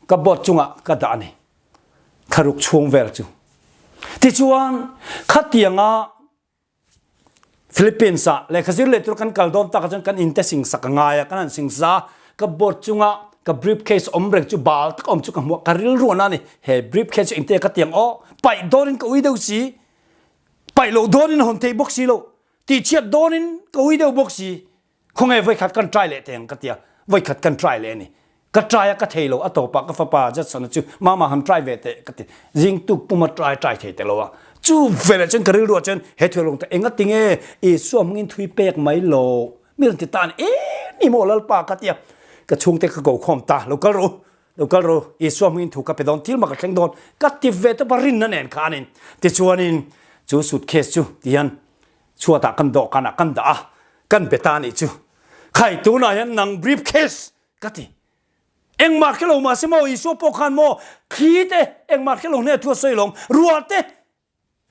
ka board chungah ka dah a ni. Thlaruk chhung vel chu. Tichuan khatianga Philippines ah lehkha zir leh tur kan kal dawn takah chuan kan inte sing sak a ngai a, kan han sing sa ka board chunga ka briefcase awm reng chu bal tak awm chu ka hmuh a, ka rilru a na ni he briefcase chu engte ka tiang aw paih dawnin ka ui deuh si, paih loh dawnin a hawn thei bawk si lo, tihchhiat dawnin ka ui deuh bawk si. Khawnge voikhat kan try leh teng ka tia, voikhat kan try leh a ni. Ka try a ka thei lo, a tawpah ka fapa Judson-a chu mama han try ve teh ka ti. Zing tuk puma try try thei te lo a. Chu veleh chuan ka rilruah chuan he thil lung ta enga tinge Isua hmangin thui pek mai lo mi rawn ti ta a ni. E ni maw Lalpa ka tia, ka chhungte ka ko khawm ta, lo kal rawh u, lo kal rawh u, Isua hmangin thu ka pe dawn, thil mak a thleng dawn ka ti ve tawp a rinna nen khanin. Tichuanin chu suitcase chu tihian Chhuatah kan dawhkanah kan dah a, kan be ta anih chu. Khai tunah hian nang briefcase ka ti. Engmah hre lo mahse maw Isua pawh khan maw thli te engmah hre lo hnenah thu a sawi lawm, ruah te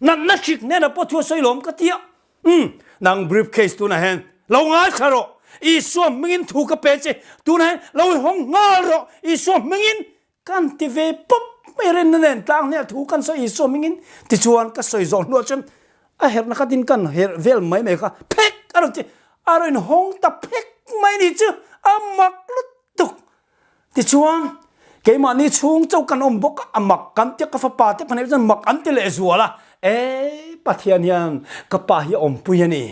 natna hrik hnenah pawh thu a sawi lawm ka ti a. Umm nang briefcase tunah hian lo ngaithla rawh, Isua hmingin thu ka pe che, tunah hian lo i hawng nghal rawh, Isua hmingin Kan ti ve pawp mai rinna nen tlang hniah thu kan sawi Isua hmingin tichuan ka sawi zawh hnuah chuan a herhna kha tin kan herh vel mai mai kha phek a rawn ti a rawn hawng ta phek mai ni chu a mak lutuk tichuan keimahni chhung chauh kan awm bawk a a mak kan tia ka fapa te pahnih chuan mak an ti leh zual a e Pathian hian ka pa hi a awmpui a ni.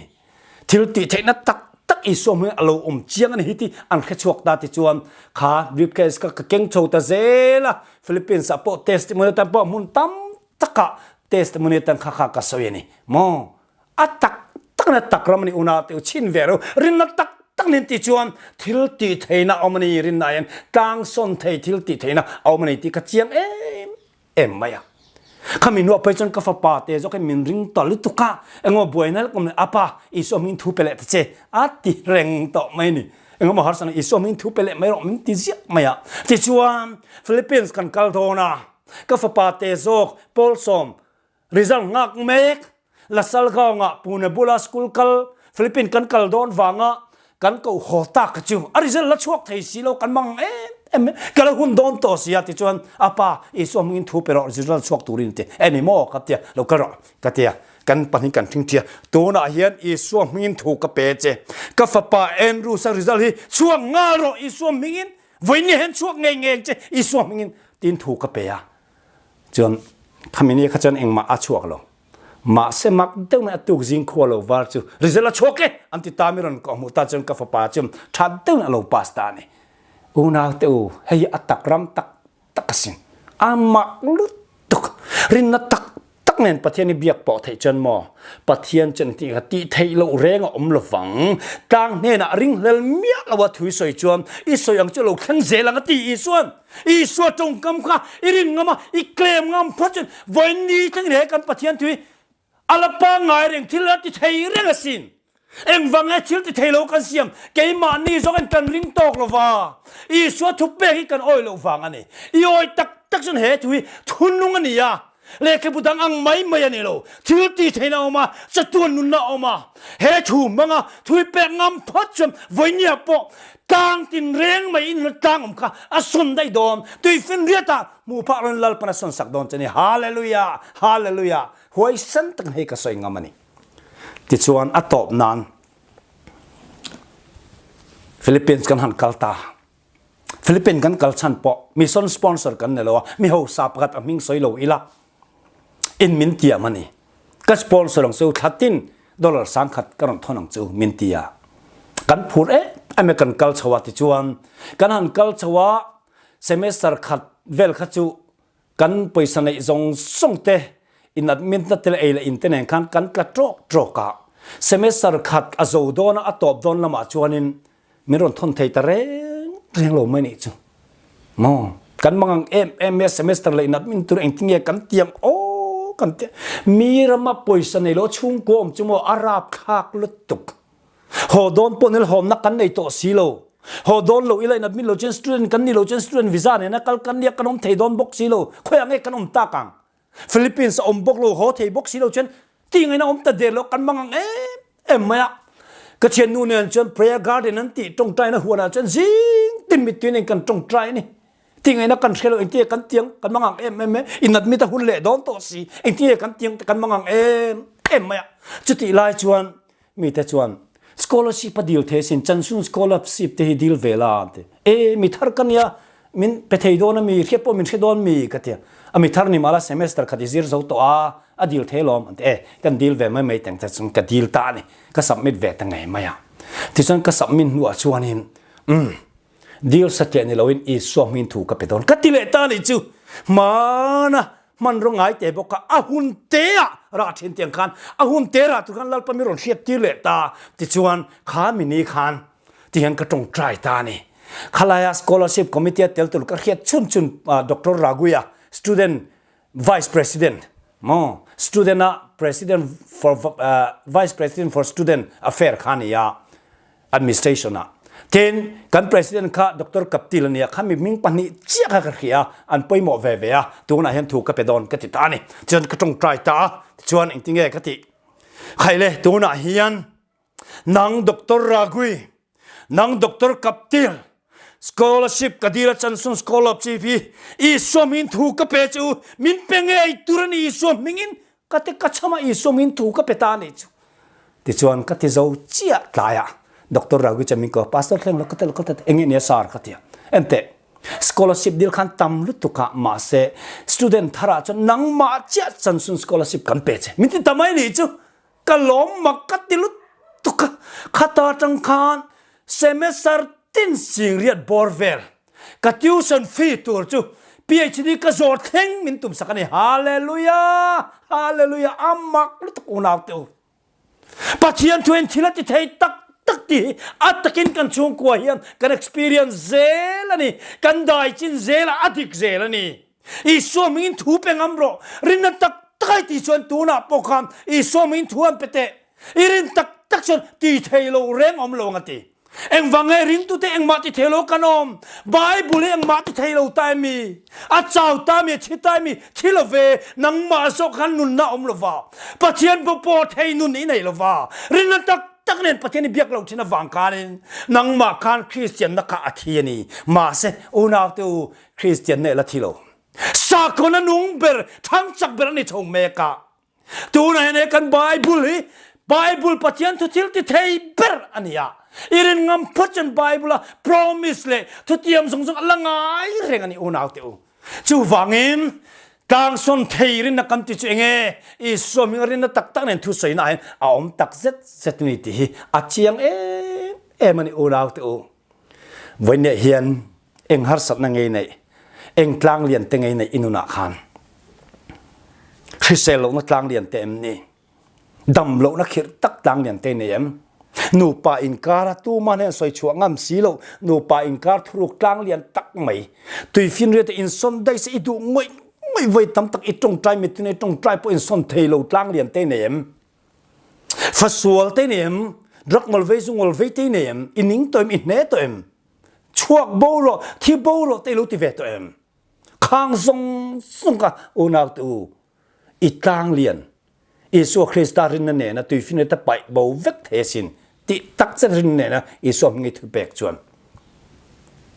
Thil tih theihna tak tak Isua hming a lo awm chiang a ni hi tih an hre chhuak ta tichuan kha briefcase kha ka keng chho ta zel a, Philippines ah pawh testimony atan pawh hmun tam takah testimony atan kha kha ka sawi a ni maw? A tak tak na tak ram a ni unau te u chhin ve ro rinna tak tak nen tih chuan thil tih theihna a awm a ni rinna ah hian tlang sawn thei thil tih theihna a awm a ni tih ka chiang em em mai a. Khami hnuah phei chuan ka fapa te zawk hian min ring ta lutuk a, engemaw buaina lek awm leh apa Isua hmingin thu pe leh ta che a ti reng tawh mai a ni. Engemaw harsatna Isua hmingin thu pe leh mai rawh min ti ziah mai a. Tichuan Philippines kan kal dawn a, ka fapa te zawk Paul Sawm result nghak mek Lasalgaon-ah Pune bula school kal Philippine kan kal dawn vanga kan koh haw tak kha chu a result la chhuak thei si lo kan mang em em mai ka lo hun dawn tawh si a tichuan a pa Isua hmingin thu pe rawh result chhuak turin ti eni maw ka tia lo kal rawh ka tia kan pahnih kan thing tia tunah hian Isua hmingin thu ka pe che ka fapa Andrews a result hi chhuak nghal rawh Isua hmingin vawiin hian chhuak ngei ngei che Isua hmingin tiin thu ka pe a Chuan khami ni kha chuan engmah a chhuak lo. Mahse mak deuh mai a tuk zing khua lo var chu result a chhuak e an ti ta mi rawn kawh hmuh ta chuan ka fapa chu tha deuhin a lo pass ta a ni. Unau te u, hei hi a tak ram tak tak asin. A mak lutuk. Rinna tak tak. tak nen Pathian i biak pawh theih chuan maw Pathian chuan tih kha tih theih loh reng a awm lovang. Tlang hnenah ringhlel miah lo a thu i sawi chuan i sawi ang chu a lo thleng zel ang a ti Isuan. Isua tawngkam kha i rin ngam a, i claim ngam phawt chuan vawiin ni thlengin he kan Pathian thu hi A la pangngai reng thil a ti thei reng asin. Engvang nge thil ti thei lo kan siam? Keimahni zawngin kan ring tawk lo va, Isua thupek hi kan awih loh vang a ni. I awih tak tak chuan he thu hi thunlung a ni a, lehkhabu dang ang mai mai a ni lo. Thil ti theihna a awm a, chatuan nunna a awm a. He thu hmanga thu hi pek ngam phawt chuan vawinia pawh tlang tin reng mai in tlang awm kha a sawn daih dawn. Tuifinriatah hmuh phak loin Lalpan a sawn sak dawn che a ni. Hallelujah! Hallelujah! Huaisen tak hei ka sawi ngam a ni. Tichuan a tawp nan Philippines kan han kal ta. Philippines kan kal chhan pawh mission sponsor kan ni lo a, mi hausa pakhat a hming sawi lo ila in min tiam a ni. Ka sponsor ang chu thlatin dollar sangkhat ka rawn thawn ang chu min ti a. Kan phur em em e kan kal chho a tichuan kan han kal chho a semester khat vel kha chu Kan pawisa neih zawng zawng te in admit na te leh ei leh in te nen khan kan tla trawk trawk a. Semester khat a zo dawn a, a tawp dawn lamah chuanin min rawn thawn thei ta reng reng lo mai nih chu. Maw? Kan mangang em em mai a, semester leh in admit tur engtin nge kan tiang aw kan ti. Mi rama pawisa nei lo chhungkua awm chu maw a rapthlak lutuk. Haw dawn pawh nil hawmna kan nei tawh si lo. Haw dawn lo ila in admit lo chuan student kan ni lo chuan student visa nena kal kan nia kan awm thei dawn bawk si lo. Khawiah nge kan awm tak ang? Philippines a awm bawk lo, haw thei bawk si lo chuan ti ngaihna awm ta der lo kan mang ang em em mai a. Ka thiannu nen chuan prayer garden an tih tawngtaina huanah chuan zing tin mittui nen kan tawngtai a ni. Ti ngaihna kan hre lo engtinge kan tiang kan mang ang em em e. In admit a hun leh dawn tawh si engtinge kan tiang kan mang ang em em mai a. Chutih lai chuan Mite chuan scholarship a dil thei sin, Chansun scholarship te hi dil ve la an ti. E, mi thar ka nia, min pe thei dawn a mi, hriat pawh min hre dawn mi ka ti a. A mi thar ni mah la semester khat i zir zo tawh a, a dil thei alawm an ti. E, kan dil ve mai mai teng che chuan ka dil ta a ni, ka submit ve ta ngei mai a. Tichuan ka submit hnuah chuanin, umm, Dil satliah ni loin Isua hming thu ka pe dawn ka ti leh ta nih chu. Hmana hmanraw ngai te bawk kha a hun te ah rah thin tiang khan a hun te rah tur khan Lalpa mi rawn hriat tir leh ta tichuan kha mi ni khan ti hian ka tawngtai ta a ni. Khalaia scholarship committee a tel tur ka hriat chhun chhun Doctor Raguia student vice president maw student a president for vice president for student affair kha ni a administration ah tin kan president kha Doctor Kaptil ania kha mi ming pahnih chiah kha ka hria an pawimawh ve ve a tunah hian thu ka pe dawn ka ti ta ani chuan ka tawngtai ta a chuan engtinge ka ti khaile tunah hian nang Doctor Ragui nang Doctor Kaptil scholarship ka dil a chansun scholarship hi Isua hmingin thu ka pe chu min pe ngei tur ani Isua hmingin Ka ti ka chhama Isua min thu ka pe ta anih chu. Tichuan ka ti zo chiah tlaiah Doctor Raghu chuan min ko a, Pastor thleng lo ka ti lo ka ti enge nia sar ka ti a. Enteh, scholarship dil khan tam lutuk a mahse student tharah chuan nangmah chiah chansun scholarship kan pe che min ti ta mai anih chu. Ka lawm mak ka ti lutuk a, khata atang khan semester tin singriat bawr vel Ka tuition fee tur chu PhD ka zawr thleng min tum sak a ni. Hallelujah! Hallelujah! A mak lutuk unau te u. Pathian thu in thil a ti thei tak tak ti hi a takin kan chhungkua hian kan experience zel a ni. Kan dai chin zel a, a dik zel a ni. Isua hmingin thu pe ngam rawh. Rinna tak tak ai ti chuan tunah pawh khan Isua hmingin thu an pe teh. I rin tak tak chuan ti thei lo reng awm lo ang a ti. Engvang nge ringtute engmah ti thei lo kan awm? Bible hi engmah ti thei lo ta emi? A chau ta mi, a thi ta emi? Thi lo ve, nangmah zawk khan nunna awm lo va. Pathian pawh thei nun i nei lo va. Rinna tak tak nen Pathian i biak lo thin avang khanin nangmah khan Kristianna kha a thi a ni. Mahse, unaute u, Kristianna i la thi lo. Sakhaw-na nung ber, thang chak ber a ni chho mek a. Tunah hian he kan Bible hi Bible Pathian thu thil ti thei ber a ni a. I rin ngam phawt chuan Bible a promise leh thutiam zawng zawng a la ngai reng a ni unau te u. Chuvangin tlangsawn thei rinna kan ti chu enge Isua hminga rinna tak tak nen thusawi na ah hian a awm tak zet zet a ni tih hi a chiang em em a ni unau te u. Vawiinah hian eng harsatna ngei neih, eng tlang lian te ngei neih i nunah khan. Hrisel lohna tlang lian te em ni? Dam lohna khirh tak tlang lian te nei em? Nupa inkara tuman hian sawi chhuah ngam si lo, nupa inkar thuruk tlang lian tak mai. Tuifinriat te insawn daih se i duh ngawih ngawih vawi tam tak i tawngtai mittui nei tawngtai pawh insawn thei lo tlang lian te nei em? Fasual te nei em? Drug ngawlvei zu ngawlvei te nei em? I ning tawh em? I hne tawh em? Chhuak bo rawh, thi bo rawh te i lo ti ve tawh em? Khang zawng zawng kha unau te u, i tlang lian Isua Krista rinna nena tuifinriat a paih bo vek thei asin tih tak zet rinna nena Isua hming i thu pek chuan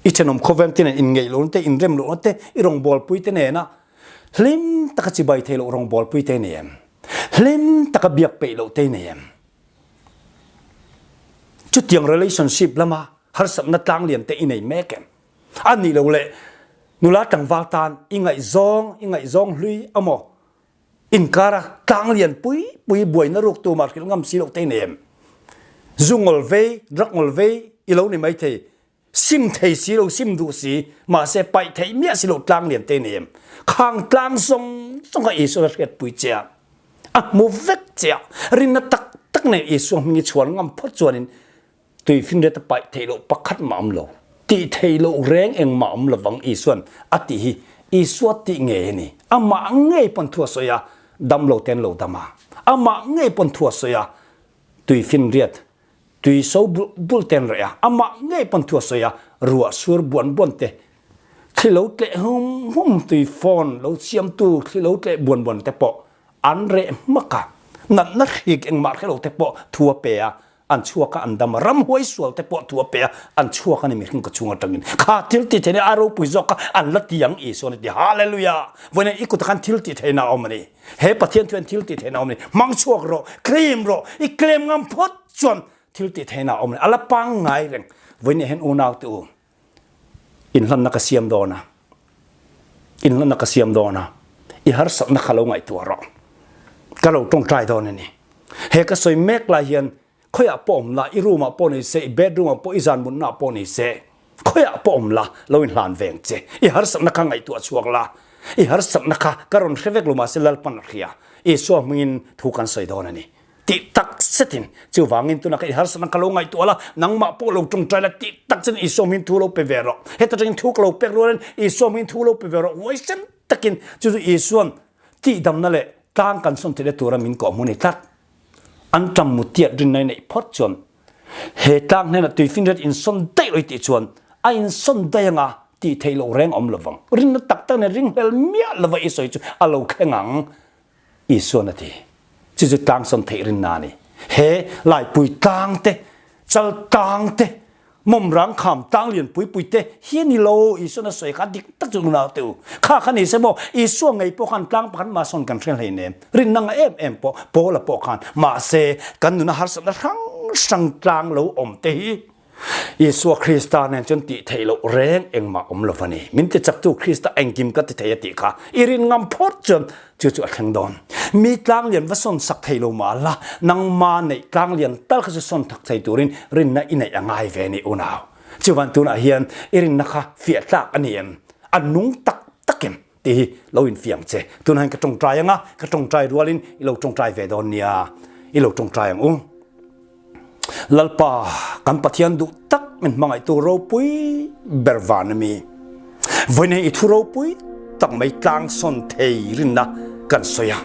i thenawm khawvel te nen inngeih lohna te, inrem lohna te, i rawngbawlpui te nena hlim taka chibai thei loh rawngbawlpui te nei em? Hlim taka biak peih loh te nei em? Chutiang relationship lama harsatna tlang lian te i nei mek em? A nih loh leh nula tlangval tan i ngaihzawng, i ngaihzawng hlui amaw inkara tlang lian pui pui buaina ruk tumah hrilh ngam si loh te nei em? Zu ngawl vei, drug ngawl vei i lo ni maithei, sim thei si lo, sim duh si, mahse paih theih miah si loh tlang lian te nei em? Khang tlang zawng zawng kha Isua a hriatpui che a, a hmu vek che a, rinna tak tak nen Isua hming i chhuan ngam phawt chuanin Tuifinriat a paih theih loh pakhat mah awm lo. Tih theih loh reng engmah awm lovang Isuan a tih hi Isua tih ngei a ni. Amah ngei pawn thu a sawi a, dam lo te an lo dam a. Amah ngei pawn thu a sawi a, tuifinriat, tui so bulh bulh te an reh a. Amah ngei pawn thu a sawi a, ruah sur buan buan te, thli lo tleh hum hum, tui fawn lo siamtu thli lo tleh buan buan te pawh an reh hmak a. Natna hrik engmah hre lo te pawh thu a pe a, an chhuak a an dam a ramhuai sual te pawh thu a pe a an chhuak a ni mihring ka chhung atangin kha thil ti theihna a ropui zawk kha an la ti ang Isua ni ti hallelujah vawiin i kutah khan thil ti theihna a awm a ni he Pathian thu hian thil ti theihna a awm a ni hmang chhuak rawh claim rawh i claim ngam phawt chuan thil ti theihna a awm a ni a la pangngai reng vawiin hian unau te u inhlanna ka siam dawn a inhlanna ka siam dawn a i harsatna kha lo ngaihtuah rawh ka lo tawngtai dawn a ni he ka sawi mek lai hian khawiah pawh awm la i room ah pawh ni se i bedroom ah pawh i zan mutna ah pawh ni se khawiah pawh awm la lo inhlan veng che i harsatna kha ngaihtuah chhuak la i harsatna kha ka rawn hre vek lo mahse Lalpan a hria Isua hmingin thu kan sawi dawn a ni Tih tak zetin, chuvangin tunah ka i harsatna ka lo ngaihtuah la, nangmah pawh lo tawngtai la tih tak zetin Isua hmingin thu lo pe ve rawh. Heta tangin thu ka lo pek rualin Isua hmingin thu lo pe ve rawh. Huaisen takin chu chu Isuan tihdamna leh tlang kan sawn theihna tura min kawh hmun a ni tlat. An tam mutiat rinna i neih phawt chuan he tlang hnenah tuifinriat insawn daih lo i tih chuan a insawn daih anga tih theih loh reng a awm lovang. Rinna tak tak nen ringhlel miah lova i sawi chu a lo thleng ang. Isuan a ti. Chu chu tlangsawn theih rinna a ni. He Laipui tlang te, Chal tlang te, Mawmrang kham tlang lian pui pui te hi a ni lo. Isuan a sawi kha dik tak chu nunau te u. Kha kha ni se maw, Isua ngei pawh khan tlang pakhat mah sawn kan hre hleinem. Rinna nga em em pawh Paula pawh khan mahse kan nuna harsatna hrang hrang tlang lo awm te hi Isua Krista nen chuan tih theih loh reng engmah awm lo va ni. Min tichaktu Krista engkim ka ti thei a tih kha i rin ngam phawt chuan chu chu a thleng dawn. Mi tlanglian va sawn sak thei lo mah la, nangma neih tlanglian tal kha chu sawn thak thei turin rinna i neih a ngai ve ni unau. Chuvan tunah hian i rinna kha fiah tlak a ni em? A nung tak tak em? Tih hi lo infiam che. Tunah hian ka tawngtai anga, ka tawngtai rualin i lo tawngtai ve dawn nia. I lo tawngtai ang u. Lalpa, kan Pathian duh tak min hmangaihtu ropui ber van a mi. Vawiin i thu ropui tak mai tlangsawn thei rinna kan sawi a.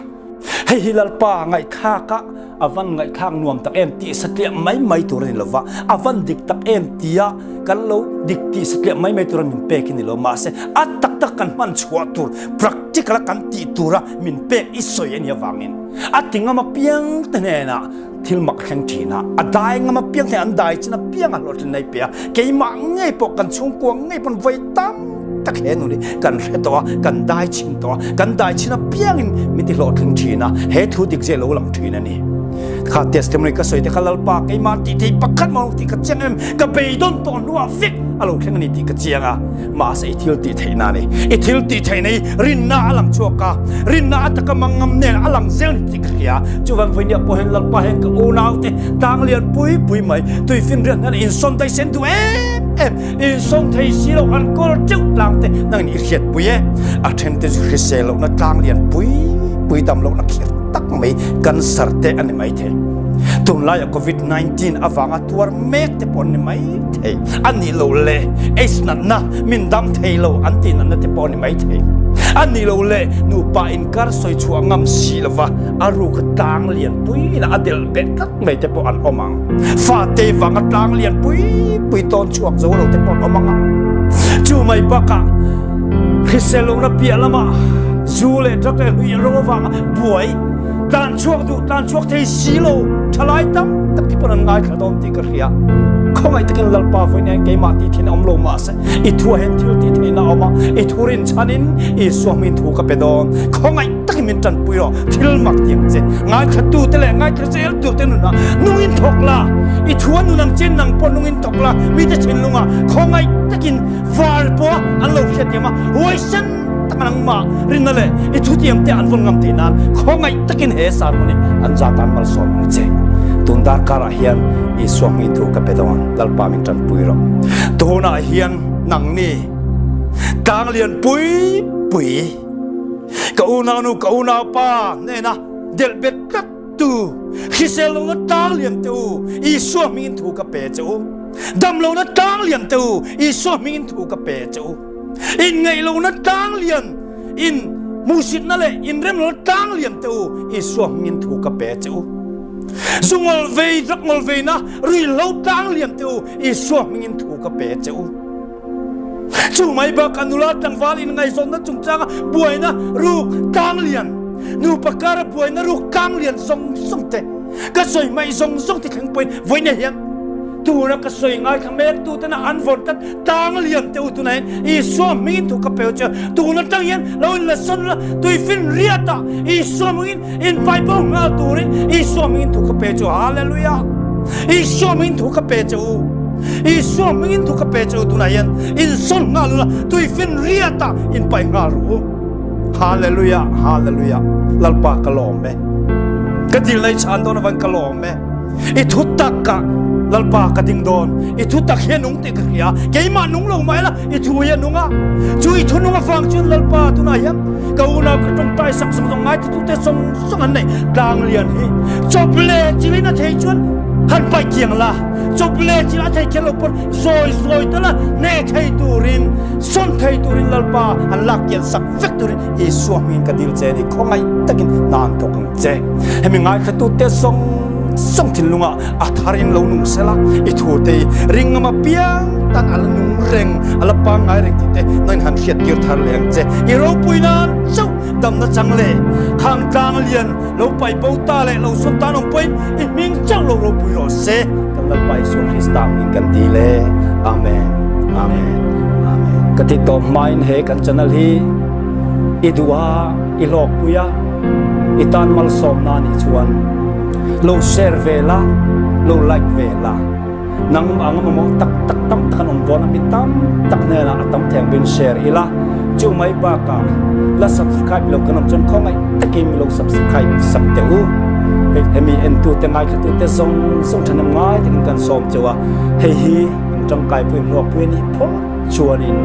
Hei hi Lalpa ngaihthlak a, a van ngaihthlak nuam tak em tih satliah mai mai tur a ni lova, a van dik tak em tia kan lo dik tih satliah mai mai tura min pek hi ni lo. Mahse, a tak tak kan hman chhuah tur, practical a kan tih tura min pek i sawi a nih avangin a ti ngam apiang te hnenah thil mak thleng thin a, a dai ngam apiang te an dai chin apiang a hlawhtlin nei pe a, keimah ngei pawh kan chhungkua ngei pawn vawi tam tak he nu hi kan hre tawh a, kan dai chin tawh a, kan dai chin apiangin min ti hlawhtling thin a, he thu dik zia lo lang thin a ni. Kha testimony ka sawi te kha Lalpa keimah tih thei pakhat mah tih ka chiang em, ka beidawn tawh hnuah vek a lo thleng a ni tih ka chiang a. Mahse i thil tih theihna a ni. I thil tih theihna hi rinna a lang chhuak a, rinna a taka mangngam nen a lang zel ni tih ka hria. Chuvan vawinia pawh hian Lalpa hian ka unaute tang lian pui pui mai tuifinriat hian insawn daih sen duh em em, insawn thei si lo an kawl teuh tlang te nangin i hriatpui e. A then te chu hrisel lohna tlang lian pui pui. pui dam lohna khirh tak mai cancer te a ni maithei. Tunlaia Covid 19 avanga tuar mek te pawh an ni maithei. A nih loh leh AIDS natna min dam thei lo an tih natna te pawh a ni maithei. A nih loh leh nupa inkar sawi chhuah ngam si lova a ruka tlang lian pui ina a delh beh tlat mai te pawh an awm ang. Fate vanga tlang lian pui pui tawn chhuak zo lo te pawh an awm ang a. Chu mai bakah hrisel lohna piah lamah zu leh drug leh hlui ro avanga buai tlan chhuak duh tlan chhuak thei si lo thalai tam tak te pawn an ngaithla dawn tih ka hria. Khawngaih takin Lalpa vawiin hian keimah tih thin a awm lo mahse i thuah hian thil tih theihna a awm a, i thu rinchhanin Isua hmingin thu ka pe dawn. Khawngaih takin min tanpui rawh, thil mak ti ang che. Ngaithlatute leh ngaithla zeltute nunah nungin thawk la, i thua nun ang che nang pawh nungin thawk la, mite thinlungah khawngaih takin var pawh an lo hriathiam a, huaisen tak nangmah rinna leh i thutiam te an vawn ngam theih nan khawngaih takin he sermon hi an za tan malsawm ang che. Tun darkarah hian Isua hming thu ka pe dawn, Lalpa min tanpui rawh. Tunah hian nangni tlang lian pui pui Ka unaunu, ka unaupa hnena delh bet tlat tu hrisel lohna tlang lian te u, Isua hmingin thu ka pe che u. Dam lohna tlang lian te u, Isua hmingin thu ka pe che u. Inngaih lohna tlang lian, in hmuhsitna leh inrem lohna tlang lian te u, Isua hmingin thu ka pe che u. Zu ngol vei, drug ngol veina, ruihhlo tlang lian te u, Isua hmingin thu ka pe che u. Chu mai bakah nula tlangval inngaihzawnna chungchanga buaina ruk tlang lian, nupa kara buaina ruk tlang lian zawng zawng te, ka sawi hmaih zawng zawng te thleng pawhin vawiin hian tuna ka sawi ngaithla mek tu tena an vawn tlat tlang lian te u tunah hian Isua hmingin thu ka peu che tun atang hian lo in la sawn la tuifin riatah Isua hmingin in pai bo nghal turin Isua hmingin thu ka pe che u Hallelujah Isua hmingin thu ka pe che u Isua hmingin thu ka pe che u tunah hian in sawn nghal ula tuifin riatah in pai nghal rawh u Hallelujah Hallelujah Lalpa ka lawm e ka dil nei chhan dawn avan ka lawm e i thu tak ah Lalpa ka ding dawn i thu tak hian nung tih ka hria keimah nung lo mah ila i thu hi a nung a chu i thu nung avang chuan Lalpa tunah hian ka unau ka tawngtai sak zawng zawng ngai titute zawng zawng an nei tlang lian hi chawp leh chilin a thei chuan han pai kiang la chawp leh chil a thei kher lo pawn zawi zawi tala hne thei turin sawn thei turin Lalpa an lak kian sak vek turin Isua hmingin ka dil che ni khawngaih takin hna an thawk ang che. Hemi ngaithlatute zawng zawng thinlungah a tharin lo nung sela, i thute i ringngam apiang tan a la nung reng, a la pangngai reng tih te nangin han hriattir thar leh ang che. I ropui nan chauh damna chang leh khang tlang lian lo pai bo ta leh lo sawn tan awm pawhin i hming chauh lo ropui rawh se. Kan Lalpa Isua Krista hming kan dil e. Amen. Amen. Amen. Ka ti tawp hmain he kan channel hi i duh a, i hlawkpui a, i tan malsawmna nih chuan lo share ve la, lo like ve la. Nang ang mamawh tak tak tam tak an awm dawn a, mi tam tak hnenah a tam thei ang pawhin share ila, chu mai bakah la subscribe lo kan awm chuan khawngaih takin mi lo subscribe sak teh u. Hei hemi entute ngaithlatute zawng zawng thahnem ngai takin kan sawm cheu a, hei hi in tangkai pawhin hlawkpui a nih phawt chuanin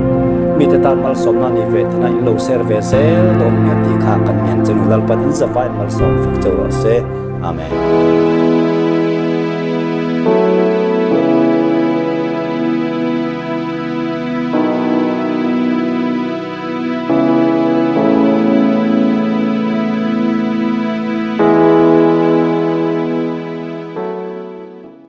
mite tan malsawmna ni ve thana in lo share ve zel dawn nia tih kha kan ngen cheu Lalpan in zavai malsawm vek cheu rawh se. Amen.